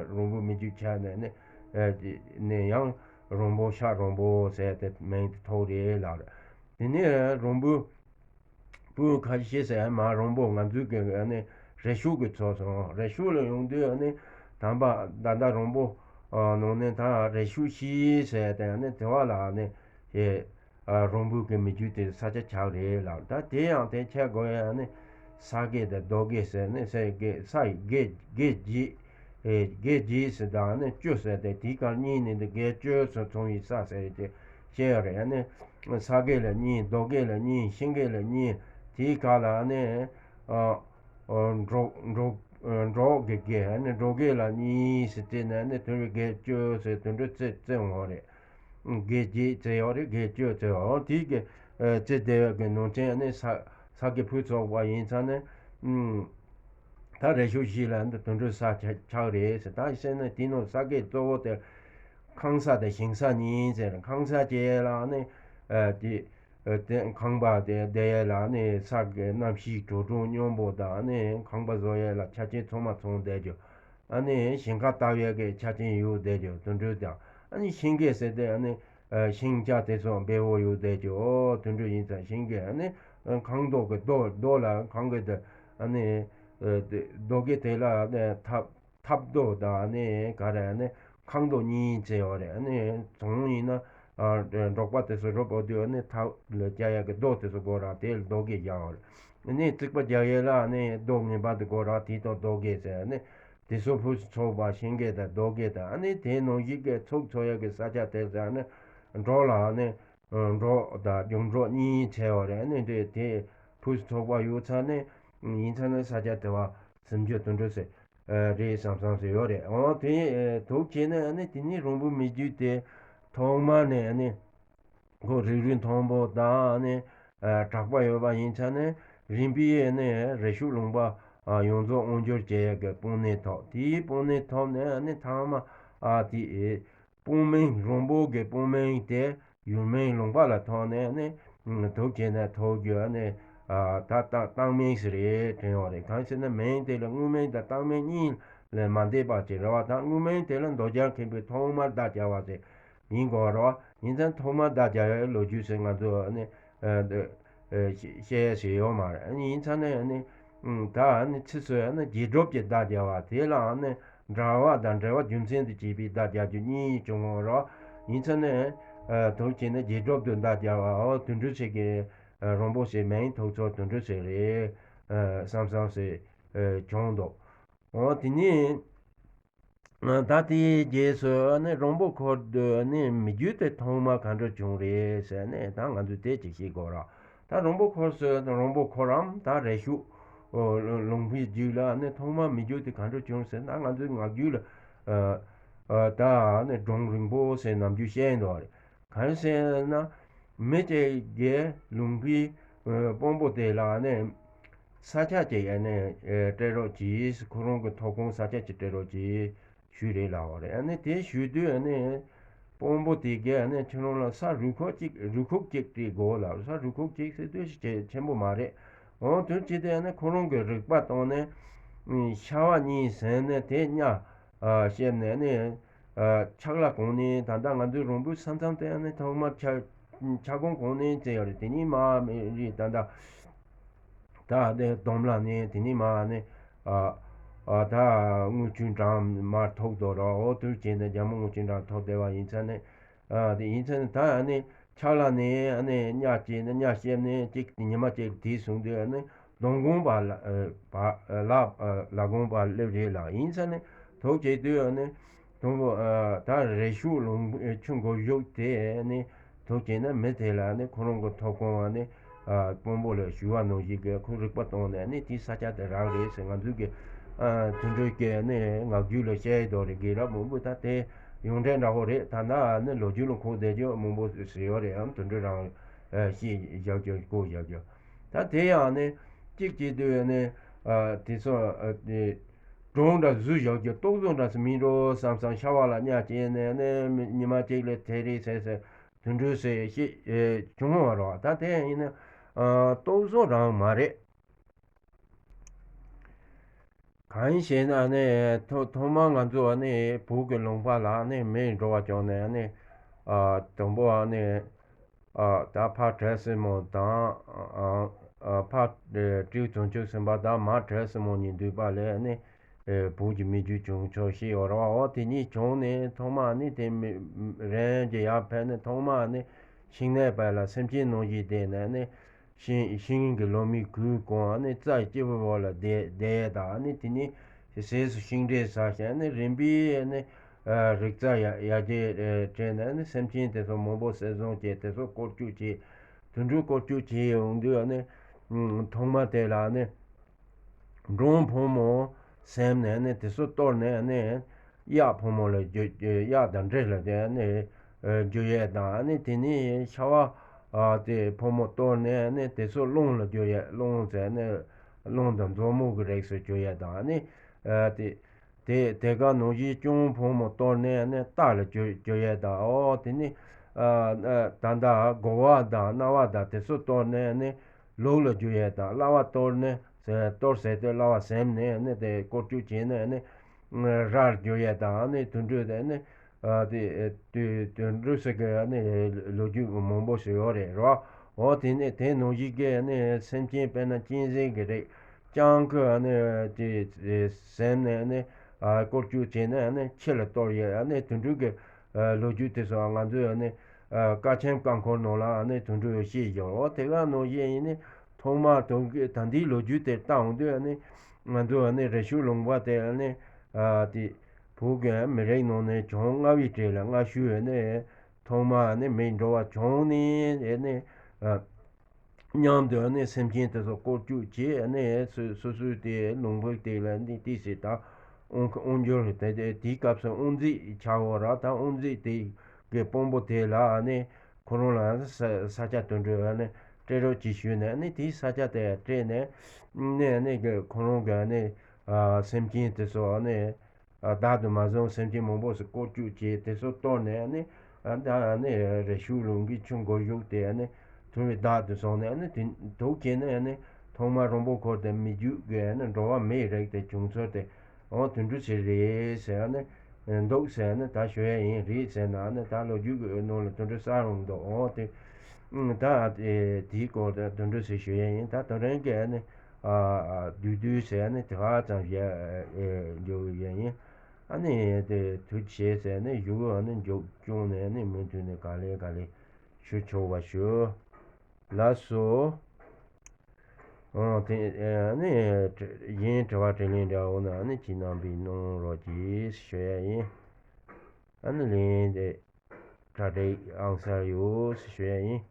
རོང་པོ་མི་རྒྱུད་ཆགས་ནས་ནི་ཨ་དེ་ནས་ཡང་རོང་པོ་ཤར་རོང་པོ་ཟེར་ཏེ་མིང་དེ་ཐོགས་རེད་ལབ་རེད། དེ་ནས་རོང་པོ་སྤུན་ཁ་ཤས་ཟེར་མ་རོང་པོ་ང་ཚོའི་གི་ཨ་ནི་རེ་ཞུགས་གི་ཚོགས་སོང་། རེ་ཞུགས་ལ་ཡོང་དུས་ཨ་ནི་དམ་པ་ད་ལྟ་རོང་པོ་ཨ་ནང་ནས་ད་རེ་ཞུགས་ཤིག་ཟེར་ཏེ། ཨ་ནི་དེ་བ་ལ་ཨ་ནི་ཨེ་ཨ་རོང་པོ་གི་མི་རྒྱུད་དེ་ས་ཆ་ཆགས་རེད་ལབ། ད་དེ་ཡང་དེ་ཆགས་དགོས་ཡ་ཨ་ནི་ས་དགེ་དང་རྡོ་དགེ་ཟེར་ནས། ས་དགེ་ས་དགེ་དགེ་བརྒྱད་ཨེ་དགེ་བརྒྱད་ཟེར་དང་ཨ་ནི་བཅུ་ཟེར་ཏེ། དེའི་སྐབས་གཉིས་ནི་འདི་དགེ་བཅུ་ཚོ་ཚོང་བའི་ས་ཟེར་ཏེ་བཤད་ཡ་རེད། ཨ་ནི་ས་དགེ་ལ་གཉིས། རྡོ་དགེ་ལ་གཉིས། ཤིང་དགེ་ལ་གཉིས། དེའི་ཁ་ལ་ནི་ཨ་ཨ་འབྲོག་འབྲོག་ཨ་འབྲོག་གི་དགེ། ཨ་ནི་འབྲོག་དགེ་ལ་གཉིས་ཟེར་བརྩིས་ནས། ཨ་ནི་དོན་གྲུབ་དགེ་བཅུ་ཟེར་དོན་གྲུབ་རྩི་རྩི་འོང་བ་རེད། དགེ་བརྒྱད་རྩི་ཡོད་རེད། དགེ་བཅུ་རྩི་ཡོད། དེའི་གི་ཨ་རྩི་བསྡད་པའི་གི་ནང་ཚན་ཨ་ནི་ས་ས་དགེ་ཕུན་ཚོགས་པ་ཡིན་ཙང་ནི་ཨུམ། ད་རེ་ཞུགས་ཤིག་ལ་འདི་དོན་གྲུབ་ས་ཆགས་ཆགས་རེད་ཟེར། ད་བཤད་ན་དེ་ནང་ས་དགེ་གཙོ་བོ་དེ་ཁང་ས་དང་ཞིང་ས་གཉིས་ཟེར། ཁང་ས་བཅས་ལ་ནི་ཨ་དེ་ཨ་དེ་ཁང་པ་དེ་བསྡད་ཡས་ལ་ནི་ས་དགེ་གནམ་གཤིས་དྲོ་གྲང་སྙོམས་པོ་དང་ནི་ཁང་པ་བཟོ་ཡས་ལ་ཆ་རྐྱེན་ཚང་མ་ཚང་བསྡད་རྒྱུ། ཨ་ནི་ཞིང་ཁ་བཏབ་ཡས་ཀྱི་ཆ་རྐྱེན་ཡོད་བསྡད་རྒྱུ་དོན་གྲུབ་དང་། ཨ་ནི་ཤིང་དགེ་ཟེར་དེ་ཨ་ནི་ཨ་ཤིང་ཆ་དེ་ཚོ་འབེལ་པོ་ཡོད་བསྡད་རྒྱུ་དོན་གྲུབ་ཡིན་ཙང་ཤིང་དགེ། ཨ་ནི་ཨ་ཁང་རྡོ་གི་རྡོ་རྡོ་ལ་ཁང་གི་དེ་ཨ་ནི་ཨ་དེ་རྡོ་དགེ་དེ་ལ་ཨ་ནི་ཐབ་ཐབ་རྡོ་དང་ཨ་ནི་ག་རེ་ཨ་ནི་ཁང་རྡོ་གཉིས་བྱས་ཡོད་རེད། ཨ་ནི་ཚོང་ཡིན་ན་ཨ་འབྲོག་པ་དེ་ཚོ་རུབ་འོ་དུས་ཨ་ནི་ཐབ་ལ་རྒྱག་ཡག་གི་རྡོ་དེ་ཚོ་དགོས་ར་དེ་ལ་རྡོ་དགེ་བཞག་ཡོད་རེད། ཨ་ནི་རྩིག་པ་རྒྱག་ཡས་ལ་ཨ་ནི་རྡོ་ངན་པ་དེ་དགོས་ར་དེ་དང་རྡོ་དགེ་ཟེར། ཨ་ནི་དེ་ཚོ་ཕུན་སུམ་ཚོགས་པ་ཤིང་དགེ་དང་རྡོ་དགེ་དང་། ཨ་ནི་དེ་ནང་བཞིན་གྱི་ཚོགས་འཚོགས་ཡག་གི་ས་ཆ་དེ་ཚོ་ཨ་ནི་འབྲོག་ལ་ཨ་ནི་འབྲོག་དང་རྒྱང་འབྲོག་གཉིས་བྱས་ཡོད་རེད། ཨ་ནི་དེ་དེ་ཕུན་སུམ་ཚོགས་པ་ཡོད་ཙང་ནི་ཡིན་ཙང་ནི་ས་ཆ་དེ་བ་ཟིན་རྒྱུ་དོན་གྲུབ་ཟེར་རེད་བསམ་བསམ་ཟེར་ཡོད་རེད། འོ་དེ་དུ་བྱས་ནས་ཨ་ནི་དེ་ནི་རོང་པོའི་མི་རྒྱུད་དེ་ཐོག་མ་ནས་ཨ་ནི། ཁོ་རིགས་རུས་མཐོན་པོ་དང་ནི་ཨ་གྲགས་པ་ཡོད་པ་ཡིན་ཙང་ནི་རིམ་པས་ནི་རེ་ཞུགས་ལུང་པ་ཨ་ཡོངས་རྫོགས་དབང་སྒྱུར་བྱེད་ཡག་གི་དཔོན་གནས་ཐོབ། དེའི་དཔོན་གནས་ཐོབ་ནས་ནི་ཐ་མ་ཨ་དེ་དཔོན་མིང་རོང་པོ་གི་དཔོན་མིང་དེ་ཡུལ་མིང་ལུང་པ་ལ་ཐོགས་ནས་ནི་དུ་བྱས་ནས་ཐོགས་རྒྱུ་ནི་ཨ་ད་ད་བཏགས་མིང་ཟེར་རེད་དྲན་ཡོད་རེད། གང་ཟེར་ན་མིང་དེ་ལ་དངོས་མིང་དང་བཏགས་མིང་གཉིས་ལས་མ་འདས་པ་ཅིག་རེད་བ། ད་དངོས་མིང་དེ་ལ་འདོད་རྒྱལ་མཁན་པོས་ཐོག་མར་བརྡ་སྦྱར་བ་ཟེར། ཡིན་དགོས་རེད་བ། ཡིན་ཙང་ཐོག་མར་བརྡ་སྦྱར་ཡའི་ལོ་རྒྱུས་ཟེར་ང་ཚོ་ནི་ཨ་འདི་ཨ་བཤད་ཡ་ཞིག་ཡོད་མ་རེད། ཡིན་ཙང་ནི་ནི་ཨ་ད་ནི་ཕྱིས་སུ་ནི་རྗེས་སྒྲུབ་ཀྱི་བརྡ་སྦྱར་བ་དེ་ལའང་ནི་འདྲ་བ་དང་འབྲེལ་བ་རྒྱུ་མཚན་དུ་བྱས་པའི་བརྡ་སྦྱར་རྒྱུ་གཉིས་བྱུང་བ་རེད་བ། ཡིན་ཙང་ནི་ཨ་དུ་བྱས་ནི་རྗེས་སྒྲུབ་ཏུ་བརྡ་སྦྱར་བ། འོ་དོན་གྲུབ་ཟེར་གི་ཨ་རོང་པོ་ཟེར་མིང་ཐོགས་ཚོ་དོན་གྲུབ་ཟེར་རེད་ཨ་བསམ་བསམ་ཟེར་ཨ་བྱུང་འདུག་འོ་དེ་ནས་ད་དེའི་རྗེས་སུ་ནི་རོང་པོ་འཁོར་དུ་ནི་མི་རྒྱུད་དེ་ཐོག་མ་ག་འདྲ་བྱུང་རེད་ཟེར་ནས་ད་ང་ཚོས་དེ་ཅིག་ཤེས་དགོས་ར། ད་རོང་པོ་འཁོར་ཟེར་རོང་པོ་འཁོར་རམ་ད་རས་ཤུག་ལུང་པའི་རྒྱུད་ལ་ནི་ཐོག་མ་མི་རྒྱུད་དེ་ག་འདྲ་བྱུང་ཟེར་ན་ང་ཚོའི་ངག་རྒྱུད་ལ་ད་ནི་འབྲོང་རིང་པོ་ཟེར་ནམ་རྒྱུན་བཤད་འདུག་རེད། གང་ཟེར་ན། མི་གཅིག་གིས་ལུང་པའི་དཔོན་པོ་དེ་ལ་ནི་ས་ཆ་གཅིག་ནི་སྤྲད་རོགས་གྱིས། ཁོ་རང་གི་ཐོབ་ཁུངས་ས་ཆ་གཅིག་སྤྲད་རོགས་གྱིས་ཞུས་རེད་ལབ་པ་རེད། ཨ་ནི་དེ་ཞུས་དུས་ཨ་ནི་དཔོན་པོ་དེ་གིས་ཨ་ནི་ཁྱེད་རང་ལ་ས་རུ་ཁག་གཅིག་རུ་ཁག་གཅིག་སྤྲད་དགོས་ལབ། ས་རུ་ཁག་གཅིག་ཟེར་དུས་ཆེ་ཆེན་པོ་མ་རེད། འོ་དུས་ཅི་སྟེ་ཨ་ནི་ཁོ་རང་གི་རིག་པ་བཏང་ནས་ཤ་བ་གཉིས་ཟིན་ནས་དེ་གཉའ་ཨ་བཤེབས་ནས་ནི། ཨ་ཆག་ལ་གོང་ནས་ད་ལྟ་ང་ཚོའི་རོང་པོའི་ས་མཚམས་དེ་ནི་ཐོག་མར་ཆ་ཆ་གོང་གོང་ནས་བཙལ་ཡོད་རེད། དེ་ནས་མར་མི་རིགས་ད་ལྟ་ད་དེ་སྡོམ་ལ་ནས་དེ་ནས་མར་ནས་ཨ་ཨ་ད་དངུལ་ཆུ་འགྲམ་མར་ཐུག་དོ་ར། འོ་དུས་བྱས་ནས་རྒྱ་མོ་དངུལ་ཆུ་འགྲམ་ཐུག་བསྡད་པ་ཡིན་ཙང་ནས། ཨ་དེ་ཡིན་ཙང་ནས་ད་ནི་ཆག་ལ་ནས་ཨ་ནི་གཉའ་བཅད་ནས་གཉའ་བཤེབས་ནས་གཅིག་ཉི་མ་གཅིག་དེ་སོང་དུས་ཨ་ནི། གདོང་དགོང་པ་ལ་ཨ་བ་ལ་ཨ་ལ་དགོང་པ་སླེབས་རེད་ལ། ཡིན་ཙང་ནས་ཐུག་བྱེད་དུས་ཨ་ནི་དང་པོ་ཨ་ད་རས་ཤུག་ལུང་ཆུ་འགོ་བཞུགས་དེ་ཨ་ནི་ཐུག་བྱས་ན་མི་དེ་ལ་ཨ་ནི་ཁོ་རང་གི་ཐོབ་ཁུངས་ཨ་ནི་ཨ་དཔོན་པོ་ལ་ཞུ་བ་ནང་བཞིན་གྱི་ཁོ་རིག་པ་བཏང་ནས་ཨ་ནི་དེའི་ས་ཆ་དེ་རག་རེད་ཟེར། ང་ཚོའི་གི་ཨ་དུད་འགྲོའི་གི་ཨ་ནི་ངག་རྒྱུན་ལ་བཤད་ཡོད་རེད། དགེ་རབ་མང་པོས་ད་དེ་ཡོངས་གྲགས་འདྲ་བོ་རེད། ད་ལྟ་ཨ་ནི་ལོ་རྒྱུས་ལ་འཁོད་བསྡད་རྒྱུ་མང་པོ་ཟེར་ཡོད་རེད། ཨ་དུད་འགྲོ་རང་ཨ་ཤེས་བཞག་རྒྱུ་གོ་བཞག་རྒྱུ། ད་དེ་ཡང་ནི་གཅིག་བྱེད་དུས་ནི་ཨ་དེ་ཚོ་ཨ་དེ་སྒྲུང་འདྲ་བཟོས་བཞག་རྒྱུ་རྟོག་བཟོ་འདྲ་ཟེར་མིན་འགྲོ་བསམ་བསམ་ཤ་བ་ལ་གཉའ་བཅད་ནས་ནི་ཉི་མ་གཅིག་ལ་དེ་རེད་ཟེར་ཟེར་དུད་འགྲོ་ཟེར་ཤེས་ཨེ་བྱུང་བ་རོ། ད་དེ་ཡིན་ན་ཨ་རྟོག་བཟོ་རང་མ་རེད། གང་ཡིན་ཞེ་ན་ནི་ཐོ་ཐོག་མར་ང་ཚོ་ནི་བོད་ཀྱི་ལུང་པ་ལ་ནི་མི་འགྲོ་བ་བྱུང་ནས་ནི་ཨ་དང་པོ་ནི། ཨ་ད་ཕ་བྲག་སྲིན་མོ་དང་། ཨ་ཨ་ཕ་སྤྲེའུ་བྱང་ཆུབ་སེམས་དཔའ་དང་མ་བྲག་སྲིན་མོ་གཉིས་འདུས་པ་ལས་ནི་ཨེ་བོད་ཀྱི་མི་རྒྱུད་བྱུང་ཆོག་ཤེས་ཡོད་རེད་བ། འོ་དེ་གཉིས་བྱུང་ནས་ཐོག་མ་ནི་དེ་མི་རང་གི་ཡར་ཕེབས་ནས་ཐོག་མ་ནི་ཤིང་ནགས་བར་ལ་སེམས་ཅན་ནང་བཞིན་བསྡད་ནས་ནི་ཤིང་ཤིང་གི་ལོ་མའི་གོས་གོན་ནི་རྩྭ་སྐྱི་བོའི་འོག་ལ་བསྡད་བསྡད་དང་ནི་དེ་ནི་ཟས་སུ་ཤིང་འབྲས་ཟ་བྱས་ནི་རིམ་པས་ནི། རིག་རྩལ་ཡར་རྒྱས་སྤྲད་ནས་ནི་སེམས་ཅན་དེ་ཚོ་མང་པོ་བསད་བཟུང་བྱས་དེ་ཚོ་སྐོར་སྐྱོད་བྱས། དུད་འགྲོ་སྐོར་སྐྱོད་བྱས་ཡོང་དུས་ནི་ཐོག་མ་དེ་ལ་ནི་འབྲོང་ཕོ་མོ་ཟིན་ནས་ནི་དེ་ཚོ་གཏོར་ནས་ནི་གཡག་ཕོ་མོ་ལ་བརྗོད། གཡག་དང་འབྲི་ལ་དེ་ནི་བརྗོད་ཡས་དང་ནི་དེ་ནི་ཤ་བ་དེ་ཕོ་མོ་གཏོར་ནས་ནི་དེ་ཚོ་གླང་ལ་བརྗོད་ཡས། གླང་ཟེར་ནི་གླང་དང་མཛོ་མོ་གི་རིགས་སུ་བརྗོད་ཡས་དང་ནི་དེ། དེ་དེ་ག་ནང་བཞིན་སྐྱོང་ཕོ་མོ་གཏོར་ནས་ནི་རྟ་ལ་བཅོ་བཅོ་ཡས་དང་། ཨོ་དེ་ནི་ཨ་ཨ་ད་ལྟ་དགོ་བ་དང་རྣ་བ་དང་དེ་ཚོ་གཏོར་ནས་ནི་ལུག་ལ་བཅོ་ཡས་དང་། གླ་བ་གཏོར་ནས་ཟེར་གཏོར་ཟེར་དུས་གླ་བ་ཟིན་ནས་ནི་དེ་སྐོར་སྐྱོད་བྱས་ནས་ནི་རར་བཅོ་ཡས་དང་། ནི་དུད་འགྲོ་དེ་ནི་ཨ་དེ་དུད་དུད་འགྲོ་ཟེར་གི་ནི་ལོ་རྒྱུས་མང་པོ་ཞིག་ཡོད་རེད་རོ། ཨོ་དེ་ནི་དེ་ནང་བཞིན་གི་ནི་སེམས་ཅན་དཔེར་ན་གཅན་གཟན་གི་རིགས། སྤྱང་ཀི་ནི་དེ་ཟིན་ནས་ནི་སྐོར་སྐྱོད་བྱས་ནས་ནི་ཁྱི་ལ་གཏོར་ཡས་ནི་དུད་འགྲོ་གི་ལོ་རྒྱུས་དེ་ཚོ་ང་ཚོས་ནི་ཀ་ཆེན་སྐར་འཁོར་ནང་ལ་ནི་དུད་འགྲོ་ཤེས་ཡོད། འོ་དེ་ག་ནང་བཞིན་ཡིན་ནི་ཐོག་མར་དུང་གི་ད་འདིའི་ལོ་རྒྱུས་དེ་ལྟ་འོང་དུས་ནི་ང་ཚོ་ནི་རི་ཤུ་ལུང་པ་དེ་ནི་དེ་བོད་ཀྱི་མི་རིགས་ནང་ནས་བྱང་མངའ་དབུས་གྲས་ལ་མངའ་ཤོས་ནི་ཐོག་མ་ནི་མི་འགྲོ་བ་བྱུང་ནི་ནི། མཉམ་དུ་ནི་སེམས་ཅན་དེ་ཚོ་སྐོར་སྐྱོད་བྱས་ནི་སོ་སོ་སོའི་དེ་ལུང་པ་དེ་ལ་ནི་ཏོག་ཙམ་ད་དབང་དབང་སྒྱུར་དེ་དེ་དེའི་སྐབས་སུ་དབང་མཛད་བྱའོ་ར། ད་དབང་མཛད་དེ་གི་དཔོན་པོ་དེ་ལ་ནི་ཁོ་རང་ལ་ས་ས་སྐྱ་དོན་གྲུབ་ནི་སྤྲད་རོགས་གྱིས་ཞུས་ནས་ནི་དེའི་ས་སྐྱ་དེ་སྤྲད་ནས་ནི་ནི་གི་ཁོ་རང་གི་ནི་སེམས་ཅན་དེ་ཚོ་ནི། བདག་ཏུ་མ་བཟུང་སེམས་ཅན་མང་པོ་ཞིག་སྐོར་སྐྱོད་བྱས་དེ་ཚོ་གཏོར་ནས་ནི་ཨ་ད་ནི་རི་ཤུ་ལུང་གི་ཆུ་འགོ་བཞུགས་ཏེ་ནི་ཐུ་བའི་བདག་ཏུ་སོང་ནས་ནི་དེ་འདུག་བྱས་ནས་ནི་ཐོག་མར་རོང་པོ་འཁོར་དེ་མི་རྒྱུད་ཀྱི་ནི་འགྲོ་བ་མིའི་རིགས་དེ་བྱུང་ཚུལ་དེ་འོ་དུད་འགྲོ་ཞིག་རེད་ཟེར་ནི་འདུག་ཟེར་ནི་ད་ཞུ་ཡས་ཡིན། རེད་ཟེར་ན་ནི་ད་ལོ་རྒྱུས་ཀྱི་ནང་ལ་དུད་འགྲོ་གསར་རུང་འདུག་འོ་དེ་ད་དེའི་སྐོར་དེ་དུད་འགྲོ་ཞིག་ཞུ་ཡས་ཡིན། ད་དེ་རིང་གི་ནི། ཨ་ཨ་བསྡུས་བསྡུས་ཟེར་ནི་དེ་ག་ཙམ་བཞག་ཨེ་འཇོག་ཡས་ཡིན། ཨ་ནི་དེ་དུས་བྱས་ཟེར་ནི་གཞུག་ཨ་ནི་མཇུག་བསྐྱོན་ནས་ནི་མུ་མཐུད་ནས་ག་ལེ་ག་ལེ་ཞུ་ཆོག་པ་ཞུ། ལགས་སོ། ཨོ་དེ་ཨ་ནི་གཞན་དྲི་བ་དྲིས་ལན་འདྲ་བོ་ན་ཨ་ནི་ཁྱེད་རྣམ་པས་གནང་རོགས་གྱིས་ཞུ་ཡ་ཡིན། ཨ་ནི་ལན་དེ་གྲ་སྒྲིག་ཨང་གསར་ཡོད་ཞུ་ཡ་ཡིན།